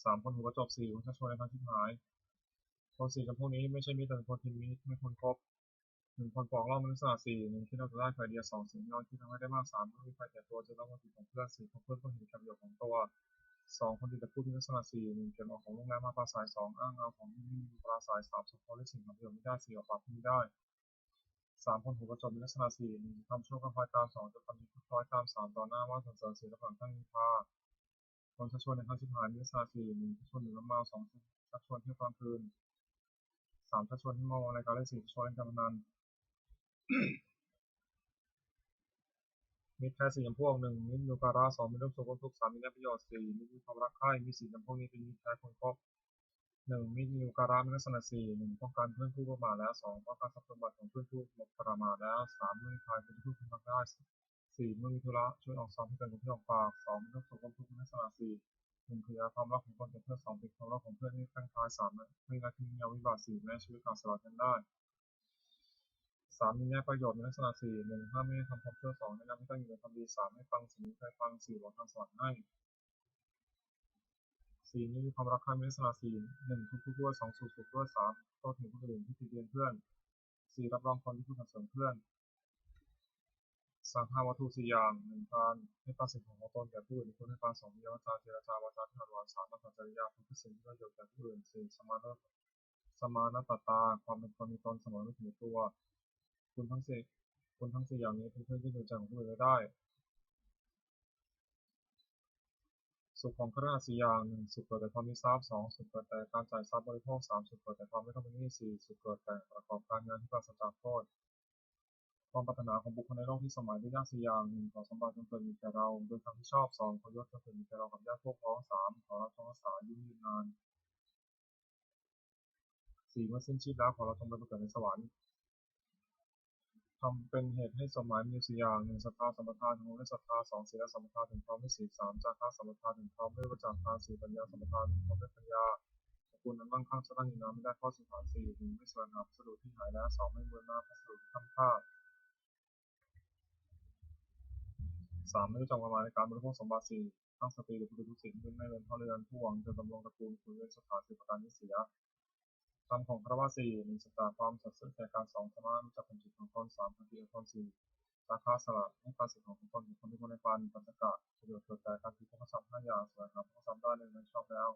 ສາມ ຄົນຫົວປະຈົບ ສີ່ ຄົນຊັກຊວນໃຫ້ຟັງຊິບຫາຍ. ຄົນສີ່ຈຳພວກນີ້ ໄມ່ໃຊ່ມິດ ແຕ່ເປັນຄົນທີ່ມີມິດ ມີຄົນຄົບ. ໜຶ່ງ ຄົນປອກເຫຼົ້າ ມີລັກສະນະສີ່ ໜຶ່ງ ຄິດເອົາແຕ່ໄດ້ຝ່າຍດຽວ ສອງ ເສຍເງິນ ຄິດທຳໃຫ້ໄດ້ມາກ ສາມ ບໍ່ມີໃຜແກ່ຕົວ ຈະຕ້ອງຮັບຜິດຂອງເພື່ອນ ສີ່ ຄົບເພື່ອນເພື່ອເຫັນແກ່ປະໂຫຍດຂອງຕົວ ສອງ ຄົນຕິດຕະປູດ ມີລັກສະນະສີ່ ໜຶ່ງ ເກັບເອົາຂອງໂຮງແຮມມາປາໄສ ສອງ ອ້າງເອົາຂອງມີຢູ່ປາໄສ ສາມ ສົມຄອບເລີຍສິ່ງຫາປະໂຫຍດມີໄດ້ ສີ່ ອອກປາກຜູ້ມີໄດ້. ສາມ ຄົນຫູປະຈົບ ມີລັກສະນະສີ່ ໜຶ່ງ ທຳຊົ່ວກະຄອຍຕາມ ສອງ ຈະປະນິດກະຄອຍຕາມ ສາມ ຕໍ່ໜ້າເວົ້າສັນເສີນ ສີ່ ຮັບຫຼັງຕັ້ງນິນທາ. ຄົນຊັກຊວນໃຫ້ຟັງຊິບຫາຍ ມີລັກສະນະສີ່ ໜຶ່ງ ຊັກຊວນດື່ມນ້ຳເມົາ ສອງ ຊັກຊວນໃຫ້ຟັງຄືນ ສາມ ຊັກຊວນໃຫ້ເມົາເອົາລາຍກາຍ ແລະ ສີ່ ຊັກຊວນໃຫ້ການພະນັນ. ມິດແທ້ສີ່ຈຳພວກ ໜຶ່ງ ມິດມີອຸປະກາລະ ສອງ ມິດຮ່ວມສຸກຮ່ວມທຸກ ສາມ ມີແນບປະໂຫຍດ ສີ່ ມິດມີຄວາມຮັກໃຄ່ ມີສີ່ຈຳພວກນີ້ເປັນມິດແທ້ຄົນຄົບ. ໜຶ່ງ ມິດມີອຸປະກາລະ ມີລັກສະນະສີ່ ໜຶ່ງ ປ້ອງກັນເພື່ອນຜູ້ປະໝາດແລ້ວ ສອງ ປ້ອງກັນຊັບສົມບັດຂອງເພື່ອນຜູ້ປະໝາດແລ້ວ ສາມ ເມື່ອມີໄພ ເປັນທີ່ເພິ່ງທີ່ຮັກໄດ້ ສີ່ ເມື່ອມີທຸລະ ຊ່ວຍອອກຊັບໃຫ້ເກີນກວ່າທີ່ອອກປາກ ສອງ ມິດຮ່ວມສຸກຮ່ວມທຸກ ມີລັກສະນະສີ່ ໜຶ່ງ ຂະຫຍາຍຄວາມລັບຂອງຕົນເປັນເພື່ອສອງ ປິດຄວາມລັບຂອງເພື່ອນໃຫ້ແພ່ງພາຍ ສາມ ເມື່ອມີລາຍທີ່ມີຍາມວິບັດ ສີ່ ແມ້ຊີວິດຂາດສະຫຼາຍແທນໄດ້. ສາມ ມີແນບປະໂຫຍດ ມີລັກສະນະສີ່ ໜຶ່ງ ຫ້າມມິໃຫ້ທຳຄວາມຊົ່ວ ສອງ ແນະນຳໃຫ້ຕັ້ງຢູ່ໃນຄວາມດີ ສາມ ໃຫ້ຟັງສິ່ງທີ່ມີໃຜຟັງ ສີ່ ບອກທາງສະຫວັນໃຫ້ ສີ່ ມີຄວາມຮັກໃຄ່ ມີລັກສະນະສີ່ ໜຶ່ງ ທຸກໆດ້ວຍ ສອງ ສຸກໆດ້ວຍ ສາມ ໂທດເຖິງຜູ້ອື່ນທີ່ຕິຕຽນເພື່ອນ ສີ່ ຮັບຮອງຄວາມດີຜູ້ສັນເສີນເພື່ອນ. ສັງຄະວັດຖຸສີ່ຢ່າງ ໜຶ່ງ ທານ ໃຫ້ປັນສິ່ງຂອງຂອງຕົນແກ່ຜູ້ອື່ນ ຄວນໃຫ້ປານ ສອງ ວິຍາວາຈາ ເຈລະຈາ ວາຈາທີ່ອ່ອນຫວານ ສາມ ມັດຕະຈະລິຍາ ຄືສິ່ງທີ່ປະໂຍດແກ່ຜູ້ອື່ນ ສີ່ ສະມານະ ສະມານະຕະຕາ ຄວາມເປັນຕົນມີຕົນສະເໝີ ໄມ່ຖືຕົວ. ຄຸນທັງສີ່ ຄຸນທັງສີ່ຢ່າງນີ້ເປັນເຄື່ອງຍຶດໜູນໃຈຂອງຜູ້ອື່ນໄວ້ໄດ້. ສຸກຂອງຄະນະສີ່ຢ່າງ ໜຶ່ງ ສຸກເກີດແຕ່ຄວາມມີຊັບ ສອງ ສຸກເກີດແຕ່ການຈ່າຍຊັບບໍລິໂພກ ສາມ ສຸກເກີດແຕ່ຄວາມໄດ້ຮັບເງິນນີ້ ສີ່ ສຸກເກີດແຕ່ປະກອບການງານທີ່ປາສະຈາກໂທດ. ຄວາມປາດຖະໜາຂອງບຸກຄົນໃນໂລກທີ່ສະໝາຍດ້ວຍຍາກສີ່ຢ່າງ ໜຶ່ງ ຂໍສົມບັດຈົ່ງເກີດມີແກ່ເຮົາໂດຍທາງທີ່ຊອບ ສອງ ຂໍຍົດຈົ່ງເກີດມີແກ່ເຮົາກັບຍາດພວກພ້ອງ ສາມ ຂໍລາວຈົ່ງຮັກສາ ຍືນຍືນນານ ສີ່ ເມື່ອສິ້ນຊີບແລ້ວ ຂໍລາວຈົ່ງໄປບັງເກີດໃນສະຫວັນ. ທຳເປັນເຫດໃຫ້ສົມໝາຍມີຢູ່ສີ່ຢ່າງ ໜຶ່ງ ສັດທາສຳປະທານເຖິງຄວາມໄດ້ສັດທາ ສອງ ສີລະສຳປະທານເຖິງຄວາມມີສີລ ສາມ ຈາຄະສຳປະທານເຖິງຄວາມໄດ້ບະຈາກທານ ສີ່ ປັນຍາສຳປະທານເຖິງຄວາມໄດ້ປັນຍາ ຂອງຄຸນອັນມັ່ງຄັ່ງຈະຕັ້ງຢູ່ນານໄມ່ໄດ້ ຂໍ້ສຸດທ້າຍ ສີ່ ໜຶ່ງ ໄດ້ສະແຫວງຫາພັດສະດຸທີ່ຫາຍແລ້ວ ສອງ ໄດ້ບູລະນະພັດສະດຸທີ່ຂ້າມຄ່າ ສາມ ໄດ້ຮູ້ຈັກຄວາມໝາຍໃນການບໍລິໂພກສົມບັດ ສີ່ ຕັ້ງສະຕິ ປະພຶດຕິທຸກສິ່ງ ເປັນໃນເຮືອນຄອບເຮືອນ ຜູ້ຫວັງຈະດຳລົງຕະກູນ ຄວນເວັ້ນສະຖານສິບປະການນີ້ເສຍ. ທຳຂອງຄາລະວະ ສີ່ ມີສັດຕາ ຄວາມສັດຊື່ແກ່ກັນ ສອງ ທຳມະ ຮູ້ຈັກເປັນຈິດຂອງຕົນ ສາມ ຂັນຕິ ອົດທົນ ສີ່ ຈາຄະ ສະຫຼະໃຫ້ປັນສິ່ງຂອງຕົນແກ່ຄົນທີ່ບໍ່ໄດ້ປັນ ປັນຈະກະ ປະໂຫຍດເກີດແຕ່ການຖືກໂພຄະຊັບຫ້າຢ່າງ ສະແຫວງຫາໂພຄະຊັບໄດ້ໃນຊອບແລ້ວ.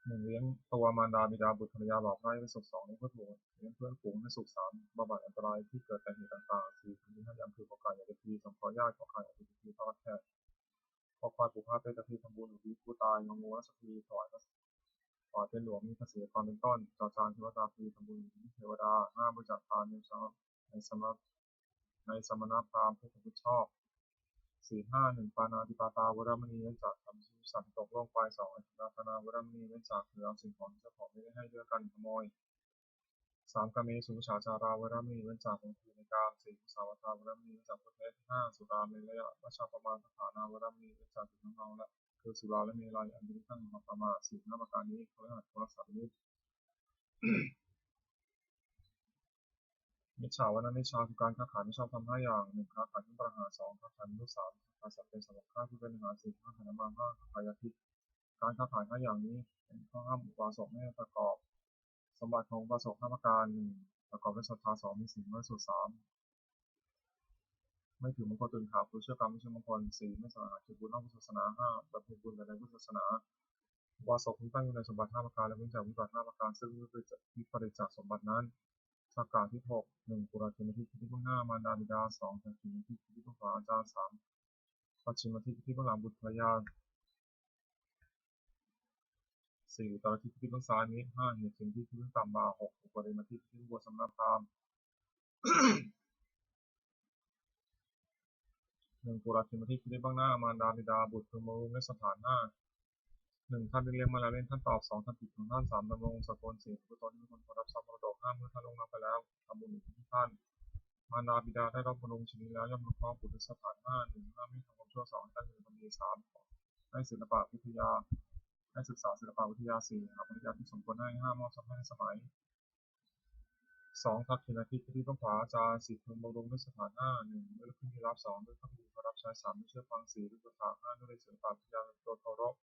ໜຶ່ງ ລ້ຽງຕົວມານດາບິດາບຸດພັນລະຍາຫຼອກໄດ້ໃຫ້ສຸກ ສອງ ລ້ຽງເພື່ອນຝູງ ລ້ຽງເພື່ອນຝູງໃຫ້ສຸກ ສາມ ບຳບັດອັນຕະລາຍທີ່ເກີດຈາກເຫດຕ່າງໆ ສີ່ ທຳບຸນໃຫ້ຍາມຖືກຂອງກາຍຢາດຕິດຜີ ສາມ ຂໍຍາດຂອງກາຍຢາດຕິດຜີ ທາດແຂກ ຄໍຄວາຍປູກຜ້າເປັດ ກະທິ ທຳບຸນອຸທິດຜູ້ຕາຍ ງໍງູ ລາຊະພີ ຖວາຍ ຖວາຍເປັນຫຼວງ ມີພະສີອາກອນເປັນຕົ້ນ ຈອຈານ ເທວະຕາຟຣີ ທຳບຸນອຸທິດເທວະດາ ຫ້າ ບໍລິຈາກທານ ໃນສຳ ໃນສຳມະນະພາມຜູ້ຮັບຜິດຊອບ ສີ່ ຫ້າ ໜຶ່ງ ປານາຕິປາຕາ ເວລະມະນີ ເວັ້ນຈາກທຳສິ່ງທີ່ສັດຕົກລ່ວງໄປ ສອງ ອະທິນນາທານາ ເວລະມະນີ ເວັ້ນຈາກຖືເອົາສິ່ງຂອງທີ່ເຈົ້າຂອງໄດ້ໃຫ້ດ້ວຍການຂະໂມຍ ສາມ ກາເມສຸມິດສາຈາລາ ເວລະມະນີ ເວັ້ນຈາກຄວາມຄິດໃນກາມ ສີ່ ມຸສາວາທາ ເວລະມະນີ ເວັ້ນຈາກຜູ້ແທ້ ຫ້າ ສຸລາເມລະຍະມັດຊະປະມານຖານາ ເວລະມະນີ ເວັ້ນຈາກສິ່ງເມົາເມາ ແລະ ຄືສຸລາ ແລະ ເມໄລ ອັນເປັນເຄື່ອງຂອງປະມາດ ສີ່ ຫ້າ ປະການນີ້ ຂໍໃຫ້ຮັກສາປະນິດ. ມິດສາວະນະມິດສາ ຄືການຄ້າຂາຍບໍ່ຊອບທຳຫ້າຢ່າງ ໜຶ່ງ ຄ້າຂາຍເຄື່ອງປະຫານ ສອງ ຄ້າຂາຍມະນຸດ ສາມ ຄ້າຂາຍສັດເປັນສຳລັບຂ້າເພື່ອເປັນອາຫານ ສີ່ ຄ້າຂາຍນ້ຳມັນ ຫ້າ ຄ້າຂາຍຢາພິດ. ການຄ້າຂາຍຫ້າຢ່າງນີ້ເປັນຂໍ້ຫ້າມອຸບາສົກໃຫ້ປະກອບ ສົມບັດຂອງອຸບາສົກຫ້າປະການ ໜຶ່ງ ປະກອບດ້ວຍສັດທາ ສອງ ມີສິນບໍລິສຸດ ສາມ ໄມ່ຖືມອງຄົນອື່ນຫາຜູ້ເຊື່ອກຳ ໄມ່ເຊື່ອມອງຄົນ ສີ່ ໄມ່ສະຫວງຫາເຂດບຸນນອກພຸດທະສາສະໜາ ຫ້າ ບຳເພັນບຸນພາຍໃນພຸດທະສາສະໜາ. ອຸບາສົກທີ່ຕັ້ງຢູ່ໃນສົມບັດຫ້າປະການ ແລະ ເວັ້ນຈາກວິບັດຫ້າປະການ ເຊິ່ງວິປະລິດຈາກສົມບັດນັ້ນ ສັກກາທິດຫົກ ໜຶ່ງ ປຸລາທິມະທິດ ຄືທິດເບື້ອງໜ້າມານດາບິດາ ສອງ ຈາຄີມະທິດ ຄືທິດເບື້ອງຂວາອາຈານ ສາມ ປັດຊິມະທິດ ຄືທິດເບື້ອງຫຼັງບຸດພັນລະຍາ ສີ່ ອຸດຕະລະທິດ ຄືທິດເບື້ອງຊ້າຍມິດ ຫ້າ ເຫດເຂມທິດ ຄືທິດເບື້ອງຕ່ຳບ່າ ຫົກ ອຸປະລິມະທິດ ຄືທິດເບື້ອງບົນສຳນັກພາມ ໜຶ່ງ ປຸລາທິມະທິດ ຄືທິດເບື້ອງໜ້າມານດາບິດາ ບຸດຄືມະລຸງ ແລະ ສະຖານ ຫ້າ ໜຶ່ງ ທ່ານເປັນລ້ຽງມາແລ້ວລ້ຽງທ່ານຕອບ ສອງ ທ່ານຕິດຂອງທ່ານ ສາມ ດຳລົງສາກົນ ສີ່ ຜູ້ຕົນທີ່ເປັນຄົນຮັບຊັບມໍລະດົກ ຫ້າ ເມື່ອທ່ານລ່ວງລັບໄປແລ້ວ ທຳບຸນອຸທິດໃຫ້ທ່ານ ມານດາບິດາໄດ້ຮັບບຳລຸງຊີວິດແລ້ວ ຍ່ອມອະນຸເຄາະບຸດດ້ວຍສະຖານ ຫ້າ ໜຶ່ງ ຫ້າມ ມີທຳຄວາມຊົ່ວ ສອງ ໃຫ້ຕັ້ງຢູ່ໃນຄວາມດີ ສາມ ໃຫ້ສິລະປະວິທະຍາ ໃຫ້ສຶກສາສິລະປະວິທະຍາ ສີ່ ຫາພັນລະຍາທີ່ສົມຄວນໃຫ້ ຫ້າ ມອບຊັບໃຫ້ທັນສະໄໝ. ສອງ ທັກຂິນາທິດ ພິທີເບື້ອງຂວາ ອາຈານ ສີ່ ເພິ່ງບຳລຸງດ້ວຍສະຖານ ຫ້າ ໜຶ່ງ ດ້ວຍລູກພິນທີ່ຮັບ ສອງ ດ້ວຍພະຄູທີ່ເຄີາລົບ ໃຊ້ ສາມ ດ້ວຍເຊື້ອຟັງ ສີ່ ດ້ວຍບຸດຖາກ ຫ້າ ດ້ວຍເສຍປາກ ພິຍານ ໂດຍເຄົາລົບ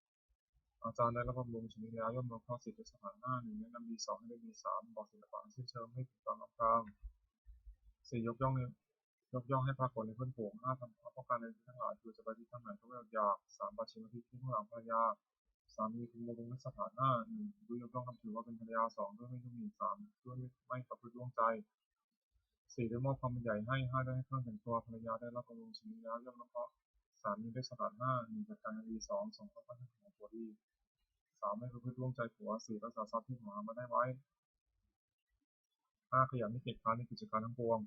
ອາຈານໄດ້ຮັບບຳລຸງຊຳນິແລ້ວ ຍ່ອມອະນຸເຄາະສິດດ້ວຍສະຖານ ຫ້າ ໜຶ່ງ ແນະນຳດີ ສອງ ໃຫ້ໄດ້ມີ ສາມ ບອກສິນລະປະອັນສິ້ນເຊີງໃຫ້ຖືກຕ້ອງນຳທາງ ສີ່ ຍົກຍ້ອງໃຫ້ ຍົກຍ້ອງໃຫ້ພາກຄົນໃນພື້ນຝູງ ຫ້າ ທຳ ທຳປ້ອງກັນໃນທີ່ທັງຫຼາຍ ຄືຈະໄປທີ່ທາງໃນກໍບໍ່ອດຢາກ ສາມ ປັດຊິມາທິດ ເບື້ອງຫຼັງພັນລະຍາ ສາມີ ເພິ່ງບຳລຸງດ້ວຍສະຖານ ຫ້າ ໜຶ່ງ ດ້ວຍຍົກຍ້ອງນັບຖືວ່າເປັນພັນລະຍາ ສອງ ດ້ວຍໄມ່ດູໝິ່ນ ສາມ ດ້ວຍໄມ່ປະພຶດລ່ວງໃຈ ສີ່ ໄດ້ມອບຄວາມເປັນໃຫຍ່ໃຫ້ ຫ້າ ໄດ້ໃຫ້ເຄື່ອງແຕ່ງຕົວ ພັນລະຍາໄດ້ຮັບບຳລຸງຊຳນິແລ້ວ ຍ່ອມອະນຸເຄາະສາມີດ້ວຍສະຖານ ຫ້າ ໜຶ່ງ ຈັດການງານດີ ສອງ ສົ່ງຄວາມປາດຖະໜາຜົວດີ ສາມ ໄດ້ປະພຶດລ່ວງໃຈຜົວ ສີ່ ຮັກສາຊັບທີ່ຫາມາໄດ້ໄວ້ ຫ້າ ຂະຫຍັນ ມີກຽດຄ້ານໃນກິດຈະການທັງປວງ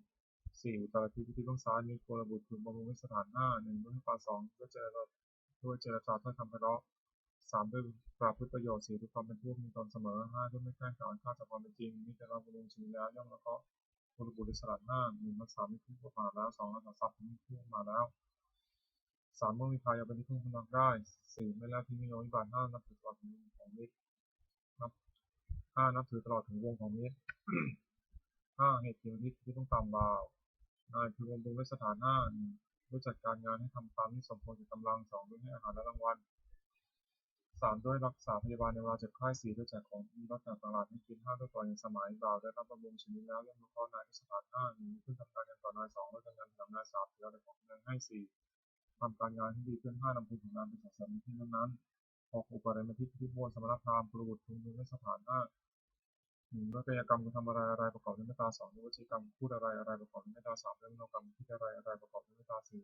ສີ່ ອຸດຕະລະທິດ ພິທີເບື້ອງຊ້າຍ ມີກຸລະບຸດ ເພິ່ງບຳລຸງດ້ວຍສະຖານ ຫ້າ ໜຶ່ງ ດ້ວຍໃຫ້ປານ ສອງ ດ້ວຍເຈລະ ດ້ວຍເຈລະຈາຖ້ອຍຄຳໄພເລາະ ສາມ ດ້ວຍປະພຶດປະໂຫຍດ ສີ່ ດ້ວຍຄວາມເປັນຜູ້ມີຕົນສະເໝີ ຫ້າ ດ້ວຍໄມ່ແກ້ງການຂ້າດຈາກຄວາມເປັນຈິງ ມີແຕ່ລະບຳລຸງຊຳນິແລ້ວ ຍ່ອມອະນຸເຄາະກຸລະບຸດດ້ວຍສະຖານ ຫ້າ ໜຶ່ງ ຮັກສາມິດຜູ້ປະໝາດແລ້ວ ສອງ ຮັກສາຊັບມິດຜູ້ປະໝາດແລ້ວ ສາມ ເມື່ອມີໄພ ເອົາເປັນທີ່ເພິ່ງພາລາດໄດ້ ສີ່ ແມ່ນແລ້ວທີ່ມີໂຍມວິບາດ ຫ້າ ນັບຖືຕະຫຼອດເຖິງວົງຂອງມິດ ນັບ ຫ້າ ນັບຖືຕະຫຼອດເຖິງວົງຂອງມິດ ຫ້າ ເຫດເຄຍທິດທີ່ຕ້ອງຕາມບ່າວ ນາຍຄືວົງເປັນເວຊສະຖານ ຫ້າ ໜຶ່ງ ດ້ວຍຈັດການງານໃຫ້ທຳຕາມທີ່ສົມຄວນແກ່ກຳລັງ ສອງ ດ້ວຍໃຫ້ອາຫານ ແລະ ລາງວັນ ສາມ ດ້ວຍຮັກສາພະຍາບານໃນເວລາເຈັບໄຂ້ ສີ່ ດ້ວຍແຈກຂອງທີ່ລັກສະໜະຕ່າງໆໃຫ້ກິນ ຫ້າ ດ້ວຍປ່ອຍໃນສະໄໝ ບ່າວໄດ້ຮັບບຳລຸງຊຳນິແລ້ວ ຍ່ອມອະນຸເຄາະນາຍດ້ວຍສະຖານ ຫ້າ ໜຶ່ງ ຂຶ້ນທຳການງານຕໍ່ນາຍ ສອງ ດ້ວຍການງານນຳນາຍ ສາມ ຖືເອົາແຕ່ຂອງທີ່ນາຍໃຫ້ ສີ່ ທຳການງານໃຫ້ດີຂຶ້ນ ຫ້າ ນຳຄຸນຂອງນາຍໄປສະເສີມໃນທີ່ນັ້ນໆ ຫົກ ອຸປະລິມະທິດ ພິທີບູຊະມະນະພາມ ກຸລະບຸດເພິ່ງບຳລຸງດ້ວຍສະຖານ ຫ້າ ໜຶ່ງ ດ້ວຍກາຍກຳກະທຳອາໄລໆ ປະກອບດ້ວຍເມດຕາ ສອງ ດ້ວຍວະຈີກຳພູດອາໄລໆ ປະກອບດ້ວຍເມດຕາ ສາມ ດ້ວຍມະໂນກຳຄິດອາໄລໆ ປະກອບດ້ວຍເມດຕາ ສີ່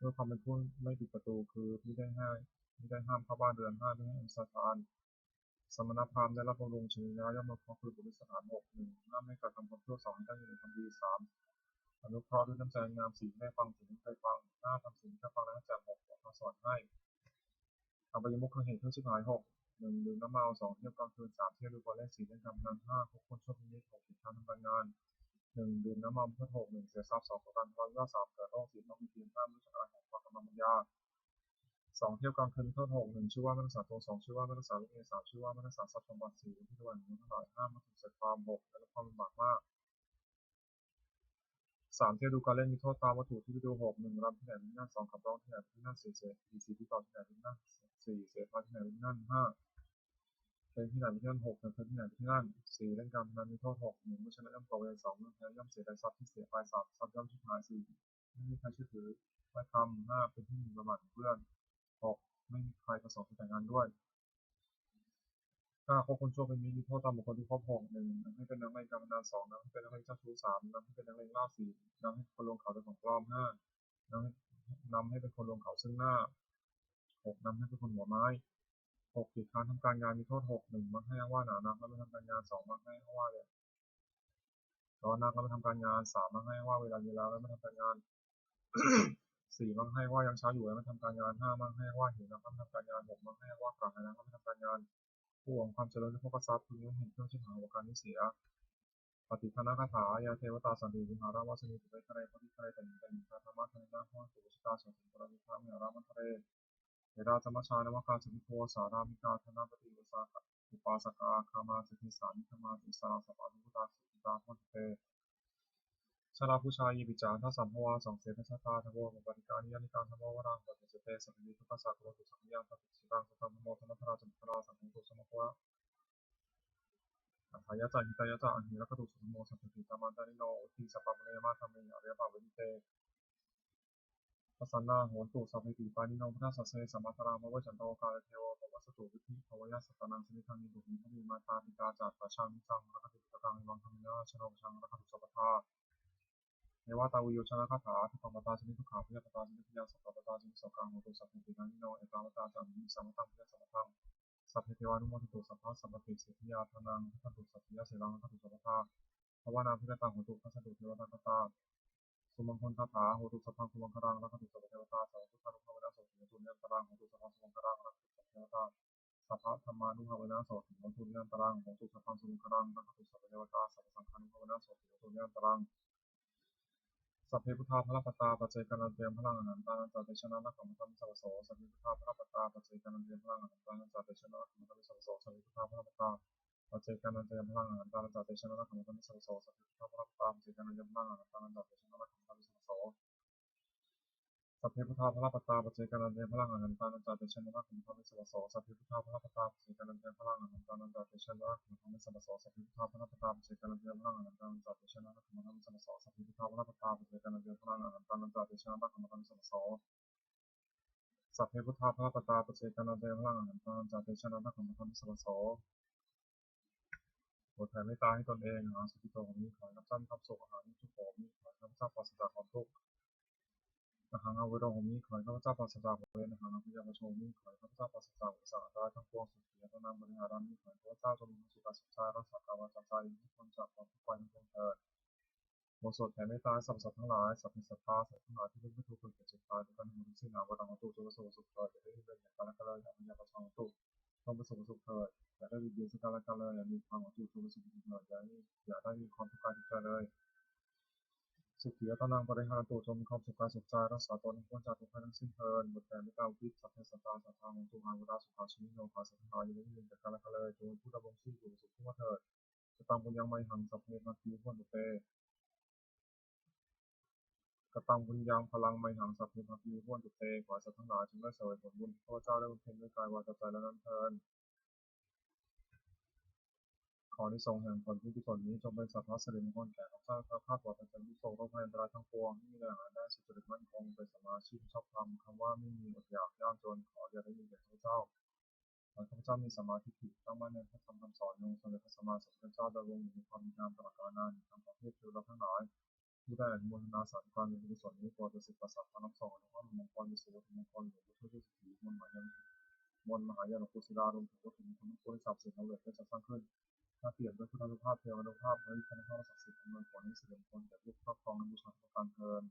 ດ້ວຍຄວາມເປັນຜູ້ໄມ່ປິດປະຕູ ຄືມິໄດ້ຫ້າມ ມິໄດ້ຫ້າມເຂົ້າບ້ານເຮືອນ ຫ້າ ດ້ວຍໃຫ້ອະນຸສະຖານ ສະມະນະພາມໄດ້ຮັບບຳລຸງຊຳນິແລ້ວ ຍ່ອມອະນຸເຄາະກຸລະບຸດດ້ວຍສະຖານ ຫົກ ໜຶ່ງ ຫ້າມໃຫ້ກະທຳຄວາມຊົ່ວ ສອງ ໃຫ້ຕັ້ງຢູ່ໃນຄວາມດີ ສາມ ອະນຸເຄາະດ້ວຍນ້ຳໃຈອັນງາມ ສີ່ ໃຫ້ໄດ້ຟັງ ສີ່ ໃຫ້ໄດ້ໄປຟັງ ຫ້າ ທຳສິນໃຫ້ໄດ້ຟັງ ແລະ ໃຫ້ຈຳ ຫົກ ຂໍພະສອນໃຫ້ ທຳປະຍາມຸກເຄື່ອງເຫດເຄື່ອງຊິບຫາຍ ຫົກ ໜຶ່ງ ດື່ມນ້ຳເມົາ ສອງ ທ່ຽວກາງຄືນ ສາມ ທ່ຽວດູບອນເລກ ສີ່ ຫຼິ້ນການພະນັນ ຫ້າ ຄົບຄົນຊົ່ວນິມິດ ຫົກ ຜິດທາງທາງການງານ ໜຶ່ງ ດື່ມນ້ຳເມົາເປັນໂທດ ຫົກ ໜຶ່ງ ເສຍຊັບ ສອງ ກໍ່ການທະເລາະວິວາດ ສາມ ເກີດໂລກ ສີ່ ຕ້ອງມີການຫ້າມ ໂດຍສະກາຍ ຫົກ ພາກຳລັງປັນຍາ ສອງ ທ່ຽວກາງຄືນ ມີໂທດ ຫົກ ໜຶ່ງ ຊື່ວ່າໄມ່ຮັກສາຕົວ ສອງ ຊື່ວ່າໄມ່ຮັກສາລູກເມຍ ສາມ ຊື່ວ່າໄມ່ຮັກສາຊັບສົມບັດ ສີ່ ເປັນທີ່ຖວາຍໜູທັງຫຼາຍ ຫ້າມາຖືກໃສ່ຄວາມ ຫົກ ໄດ້ຮັບຄວາມລຳບາກມາກ ສາມ ທ່ຽວດູການຫຼິ້ນມີໂທດຕາມວັດຖຸທີ່ໄດ້ດູ ຫົກ ໜຶ່ງ ລຳທີ່ໄຫຼໄປທີ່ນັ້ນ ສອງ ຂັບລອງທີ່ໄຫຼໄປທີ່ນັ້ນ ສີ່ ເສ ທີ່ເກາະທີ່ໄຫຼໄປທີ່ນັ້ນ ສີ່ ເສພາທີ່ໄຫຼໄປທີ່ນັ້ນ ຫ້າ ເພງທີ່ໄຫຼໄປທີ່ນັ້ນ ຫົກ ເພງທີ່ໄຫຼໄປທີ່ນັ້ນ ສີ່ ຫຼິ້ນການພະນັນມີໂທດ ຫົກ ໜຶ່ງ ເມື່ອຊະນະຍ່ອມກອບເວນ ສອງ ເມື່ອແພ້ຍ່ອມເສຍດາຍຊັບທີ່ເສໄປ ສາມ ຊັບຍ່ອມສູນຫາຍ ສີ່ ໄມ່ມີໃຜເຊື່ອຖື ຖ້ອຍຄຳ ຫ້າ ເປັນທີ່ໝິ່ນປະໝາດຂອງເພື່ອນ ຫົກ ໄມ່ມີໃຜປະສົງຈະແຕ່ງງານດ້ວຍ ຫ້າ ຄົບຄົນຊົ່ວເປັນມິດ ມີໂທດຕາມບຸກຄົນທີ່ຄົບ ຫົກ ໜຶ່ງ ນຳໃຫ້ເປັນນັກຫຼິ້ນການພະນັນ ສອງ ນຳໃຫ້ເປັນນັກຫຼິ້ນເຈົ້າຊູ້ ສາມ ນຳໃຫ້ເປັນນັກຫຼິ້ນລາວ ສີ່ ນຳໃຫ້ຄົນລວງເຂົາໂດຍຂອງປອມ ຫ້າ ນຳໃຫ້ ນຳໃຫ້ເປັນຄົນລວງເຂົາເຊິ່ງໜ້າ ຫົກ ນຳໃຫ້ເປັນຄົນຫົວໄມ້ ຫົກ ຂີ້ຄ້ານທຳການງານ ມີໂທດ ຫົກ ໜຶ່ງ ມັກໃຫ້ອ້າງວ່າໜາວນັກ ແລະ ໄມ່ທຳການງານ ສອງ ມັກໃຫ້ອ້າງວ່າ ຮ້ອນນັກ ແລະ ໄມ່ທຳການງານ ສາມ ມັກໃຫ້ອ້າງວ່າເວລາເວລາ ແລະ ໄມ່ທຳການງານ ສີ່ ມັກໃຫ້ອ້າງວ່າຍັງເຊົ້າຢູ່ ແລະ ໄມ່ທຳການງານ ຫ້າ ມັກໃຫ້ອ້າງວ່າຫິວນັກ ແລະ ໄມ່ທຳການງານ ຫົກ ມັກໃຫ້ອ້າງວ່າກະຫາຍນັກ ແລະ ໄມ່ທຳການງານ ຜູ້ຫວັງຄວາມຈະເລີນ ແລະ ໂພຄະຊັບ ເພິ່ງຍ້ອງເຫັນເຄື່ອງຊິບຫາຍປະການນີ້ເສຍ ປະຕິຄັນນະຄາຖາ ຍາເທວະຕາສັນຕິວິຫາຣະວາສິນີ ປະເວທະເນ ປະຕິຄະເນ ຕະເນ ຕະເນ ທາມະທາເນນະ ໂຫຕຸ ວະຊະຕາ ໂສຕິ ປະລະມິທະ ວິຫາຣະມັນທະເຣ ເຖລາຈະມັດຊາ ນະວະກາ ສະວິໂພ ສາຣາມິກາ ທະນະປະຕິ ອຸປາສະກາ ຄາມາ ເສຖີສາ ນິຄະມາ ຕິສາລາ ສະປານຸພຸດຕາ ສຸກິຕາ ໂພດເຕ ຊະລາພູຊາ ເຢປິດຈາ ອັນທະສຳພະວາ ສອງ ເສດທັດສະຕາ ທະໂວ ໂອປາທິກາ ນິຍານິກາ ທຳມະວະຣາ ໂຫຕຸ ເສເຕ ສະເພ ວິພັກກະສາ ໂຄໂຕ ສະພະຍາ ທະໂພ ສະລັງ ສະທັງ ທຳໂມ ທຳມະທະລາ ຈະມັງຄະລາ ສັງໂຄ ໂຕ ສະມະຄະວະ ອາທາຍະ ຈະຫິຕາຍະ ຈະ ອະຫິ ລັກຂະຕຸ ສຸຂະໂມ ສັນຕິ ຕະມະດານິໂນ ໂຫຕິ ສັບປະປຸນນະຍາມະ ທຳເມ ອະລິຍະປາເວນີເຕ ປະສັນນາ ໂຫຕຸ ສັບເພ ປານິໂນ ພຸດທະສາສະເນ ສະມາທາຣາ ພະເວສັນໂຕ ກາລະເທໂວ ປະວັດສະຕຸ ວິທິ ພະວະຍະ ສັດຕານັງ ສະມິດທັງ ເນ ປຸດເມ ພະເມ ມາຕາ ປິຕາ ຈາ ປະຊາ ນິຈັງ ລັກຂະຕຸ ປຸດຕະກັງ ເອວັງ ທຳເມ ນະ ຣາຊະໂນ ປະຊາ ລັກຂະຕຸ ສັບພະທາ ເມວະຕາ ວີໂຍ ຊະນະຄາຖາ ທຸກຂະມະຕາ ຊະນິດທຸກຂາ ພະຍາຕະຕາ ຊະນິດພະຍາ ສັບພະຕາ ຊະນິດສອກກາ ໂຫຕຸ ສັບເພ ເຕ ນານິໂນ ເອຕາວັດຕາ ຈາ ມະຫິ ສາມະຕັງ ພະຍາ ສັບພະທັງ ສັບເພ ເທວານຸໂມທະຕຸ ສັບພະ ສັບພະເພ ເສພະຍາ ທານັງ ທັກຂັນຕຸ ສັບພະຍາ ເສລັງ ທັກຂັນຕຸ ສັບພະທາ ພະວະນາ ພິກະຕັງ ໂຫຕຸ ພັດສະຕຸ ເທວະທາກະຕາ ສຸມັງຄົນຄາຖາ ໂຫຕຸ ສັບພັງ ສຸມັງຄະລັງ ລັກຂະຕຸ ສັບພະເທວະຕາ ສັບພະພຸດທານຸພາເວນະ ໂສຕິ ໂຫຕຸ ນິລັນຕະລັງ ໂຫຕຸ ສັບພັງ ສຸມັງຄະລັງ ລັກຂະຕຸ ສັບພະເທວະຕາ ສັບພະທຳມານຸພາເວນະ ໂສຕິ ໂຫຕຸ ນິລັນຕະລັງ ໂຫຕຸ ສັບພັງ ສຸມັງຄະລັງ ລັກຂະຕຸ ສັບພະເທວະຕາ ສັບພະສັງຄານຸພາເວນະ ໂສຕິ ໂຫຕຸ ນິລັນຕະລັງ ສັບເພ ພຸດທາພະລະປະຕາ ປັດເຈການັນຕະຍັງ ພະລັງອະຫັນຕານັນຈາ ເຕຊະນາ ລັກຂະມັນຕາມິ ສັບພະໂສ ສັບເພ ພຸດທາພະລະປະຕາ ປັດເຈການັນຕະຍັງ ພະລັງອະຫັນຕານັນຈາ ເຕຊະນາ ລັກຂະມັນຕາມິ ສັບພະໂສ ສັບເພ ພຸດທາພະລະປະຕາ paccekānañca yaṃ balaṃ arahantānañca tejena rakkhaṃ bandhāmi sabbaso. Sabbe buddhā balappattā paccekānañca yaṃ balaṃ arahantānañca tejena rakkhaṃ bandhāmi sabbaso. Sabbe buddhā balappattā paccekānañca yaṃ balaṃ arahantānañca tejena rakkhaṃ bandhāmi sabbaso. Sabbe buddhā balappattā paccekānañca yaṃ balaṃ arahantānañca tejena rakkhaṃ bandhāmi sabbaso. Sabbe buddhā balappattā paccekānañca yaṃ balaṃ arahantānañca tejena rakkhaṃ bandhāmi sabbaso. Sabbe buddhā balappattā paccekānañca yaṃ balaṃ arahantānañca tejena rakkhaṃ bandhāmi sabbaso. Sabbe buddhā balappattā paccekānañca yaṃ balaṃ arahantānañca tejena rakkhaṃ bandhāmi sabbaso. บทแผ่เมตตาให้ตนเอง Ahaṃ sukhito homi ขอให้ข้าพเจ้ามีความสุข Ahaṃ anīgho homi ขอให้ข้าพเจ้าปราศจากความทุกข์ Ahaṃ avero homi ขอให้ข้าพเจ้าปราศจากเวร Ahaṃ abyāpajjho homi ขอให้ข้าพเจ้าปราศจากอุปสรรคอันตรายทั้งปวง Sukhī attānaṃ pariharantu ขอให้ข้าพเจ้าจงมีความสุขกายสุขใจ รักษากายวาจาใจ อยู่ที่พ้นจากความทุกข์ภัยทั้งปวงเถิด บทสวดแผ่เมตตาให้สรรพสัตว์ทั้งหลาย Sabbe sattā สัตว์ทั้งหลายที่เป็นผู้ถูกเกิดแก่เจ็บตาย ทุกขัน ทั้งหมดสิ้น Averaṃ hontu จงประสบสุขเถิด อย่าได้มีเวรแก่กันและกันเลย Abyāpajjho hontu จงประสบสุขเถิด อย่าได้เบียดเบียนซึ่งกันและกันเลย Anīghā hontu จงประสบสุขเถิด อย่าได้อย่าได้มีความทุกข์กายทุกข์ใจเลย Sukhī attānaṃ pariharantu จงมีความสุขกายสุขใจ รักษาตนให้พ้นจากทุกข์ภัยทั้งสิ้นเถิด บทแผ่เมตตาอุทิศ Sabbe sattā sadā hontu averā sukhāsunino ขอสัตว์ทั้งหลายอย่าได้มีเวรแก่กันและกันเลย จงเป็นผู้ดำรงชีพอยู่เป็นสุขทั่วเถิด Kataṃ puññaṃ mayhaṃ sabbe bhāgī bhavantu te. Kataṃ puññaphalaṃ mayhaṃ sabbe bhāgī bhavantu te. ขอให้สัตว์ทั้งหลายจงได้เสวยผลบุญที่ข้าพเจ้าได้บำเพ็ญด้วยกายวาจาใจแล้วนั้นเทอญ ขออานิสงส์แห่งผลบุญกุศลนี้จงเป็นสัพพะสิริมงคลแก่ข้าพเจ้า แคล้วคลาดปลอดภัยจากทุกข์โศกโรคภัยอันตรายทั้งปวง ให้มีแหล่งรายได้สุจริตมั่นคง เป็นสัมมาอาชีพชอบธรรม คำว่าไม่มีอดอยากยากจน ขออย่าได้มีแก่ข้าพเจ้า ขอให้ข้าพเจ้ามีสัมมาทิฏฐิ ตั้งมั่นในพระธรรมคำสอนขององค์สมเด็จพระสัมมาสัมพุทธเจ้า ดำรงอยู่ในความดีงามตลอดกาลนาน ทั้งประเภทเทวดาทั้งหลาย ผู้ได้อนุโมทนาสาธุการในบุญกุศลนี้ โปรดประสิทธิ์ประสาทพรรับส่งอนุภาพมงคล มีสุวัตถุมงคล หลวงปู่ทวดเจ้าเศรษฐี มนต์มหายันต์ มนต์มหายันต์หลวงปู่ศิลา รวมถึงวัตถุมงคลทั้งปวงที่ศักดิ์สิทธิ์ทั้งหลายได้จัดสร้างขึ้น ถ้าเปี่ยมด้วยพุทธานุภาพ เทวานุภาพ และอิทธานุภาพอันศักดิ์สิทธิ์ อำนวยผลให้สิริมงคลแก่ผู้ครอบครองและบูชาทุกประการเทอญ